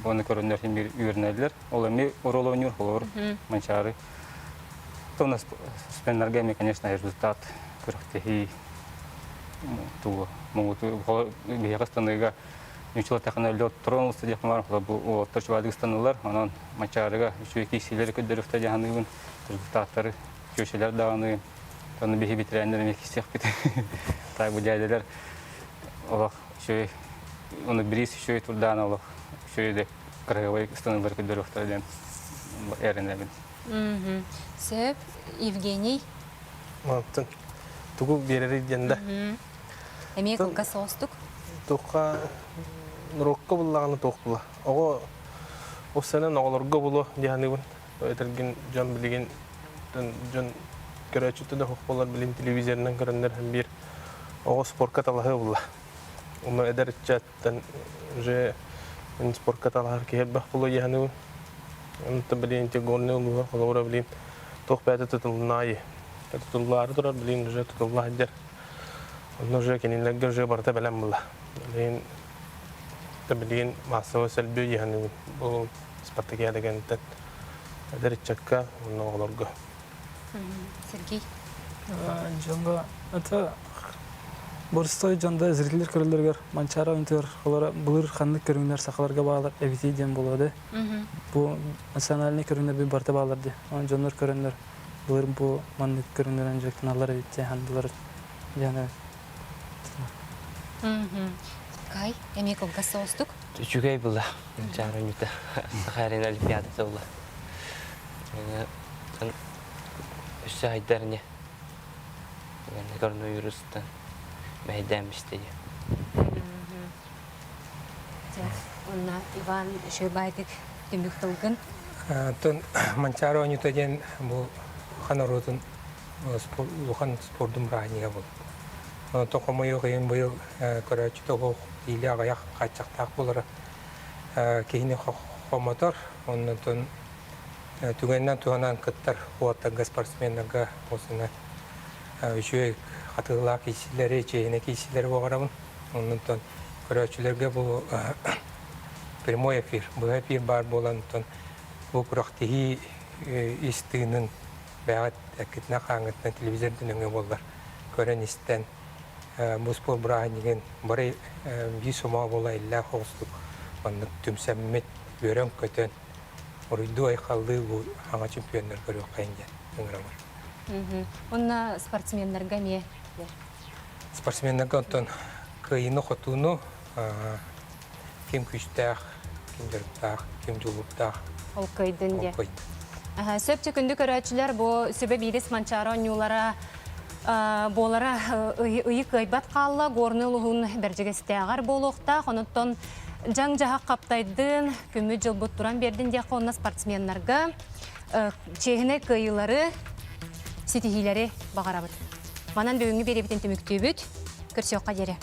Speaker 4: оны көрөннөр химир үөрэнэллэр ол эмиэ оруол оонньуур холобур Манчаары то спортсменнарга эмиэ конечно результат күрэхтэһии тугу муҥутуу биһиэхэ ыстаныыга. Ньучула тахана лед туран ылса диэх бар, бу уолаттар чубаадык ыстанылар, онон Мачаарыга үчүгэй киирсиилэри көрдөрүөхтэ дьаһаныыбын, результаттары чүөчэлэр даҕаны, ону биһи ветераннар эмиэ киирсиэхпит. Так бу дядялар олох үчүгэй, ону бириис үчүгэй турдаан олох үчүгэй да кыраһыабай ыстаныылары көрдөрүөхтэрэ диэн эрэнэбин.
Speaker 1: Сөп, Евгений.
Speaker 5: Мантан тугу биэрэрий диэн да.
Speaker 1: Эмиэ кылгас соҕустук.
Speaker 5: Туохха норуокка буллаҕына туох була. Оҕо уссанан оҕолорго булуо дии саныыбын. Этэргин дьон билигин дьон көрөөччүтэ да суох буолар билин телевизорынан көрөннөр биир оҕо спорка талаһыы булла. Онно эдэр ыччаттан уже спорка талаһар киһи элбэх буолуо дии саныыбын. Онтон билигин горный улууһа холобура билигин туох бэйэтэ тутулуннаайы. Тутуллаары турар билигин уже тутулла сылдьар. Онно уже кинилэргэ уже барыта бэлэм була. Билигин билигин массовый сэлбүү дии бу спартакиада кэнниттэн эдэр ыччакка уонна оҕолорго.
Speaker 1: Сергей.
Speaker 8: Дьоҥҥо это боростой дьонда зрителлэр көрөллөрүгэр Манчаары оонньуутугар олоро былыр ханнык көрүҥнэр сахаларга баалар эбитий диэн буолуо да. Бу национальный көрүҥнэр би барыта баалар дии. Онон дьоннор көрөннөр былыр бу маннык көрүҥнэрин дьарыктаналлар эбит диэн хандылар диэн
Speaker 1: Кай, эмиэ кылгас соҕустук.
Speaker 7: Үчүгэй была. Манчаары оонньуута Сахалин Олимпиадата була. Өссө айдар не. Коронавирустан мэһэйдээн бистэ
Speaker 1: Онна Иван Шөбайтик түмүк тылгын.
Speaker 2: Оттон Манчаары оонньуута диэн бу хан норуотун улахан спордун бырааһынньыга буолар. Онтон хомойуох иһин быйыл көрөөччү тоҕо иилэ аҕыйах хааччахтаах буолара киһини хомотор. Оннотон түгэнинэн туһанан кыттар уолаттарга, спортсменнарга осына үчүгэй хатыылаах киирсиилэри, чиэһинэй киирсиилэри баҕарабын. Оннотон көрөөччүлэргэ бу прямой эфир, быһа эфир баар буолан, онтон бу күрэхтэһии ис тыынын бэйэҕит эккитинэн-хааҥҥытынан телевизор да нөҥүө буоллар көрөн-истэн бу спорт бырааһынньыгын бары биир сомоҕо буола иллээх оҕустук маннык түмсэммит, үөрэн-көтөн, уруйдуу-айхаллыы бу саҥа чемпионнар көрүөххэйин диэн ыҥырабын.
Speaker 1: Уонна спортсменнарга эмиэ
Speaker 2: Спортсменнарга оттон кыайыыны-хотууну ким күүстээх, ким дьарыктаах, ким дьулуурдаах
Speaker 1: Ол кыайдын диye. Сөп күндү көрөөччүлэр бу сүбэ биирис Манчаары оонньуулара буолара ыйы кыайбат хаалла Горный улуһун Бэрдьигэстээҕэр буолуохтаах. Онуттан дьаҥ-дьаһах хаптайдын, күммүт дьылбыт туран биэрдин диэххэ уонна спортсменнарга чиэһинэй кыайыылары, ситиһиилэри баҕарабыт. Манан бүгүҥҥү биэриибитин түмүктүүбүт. Көрсүөххэ диэри.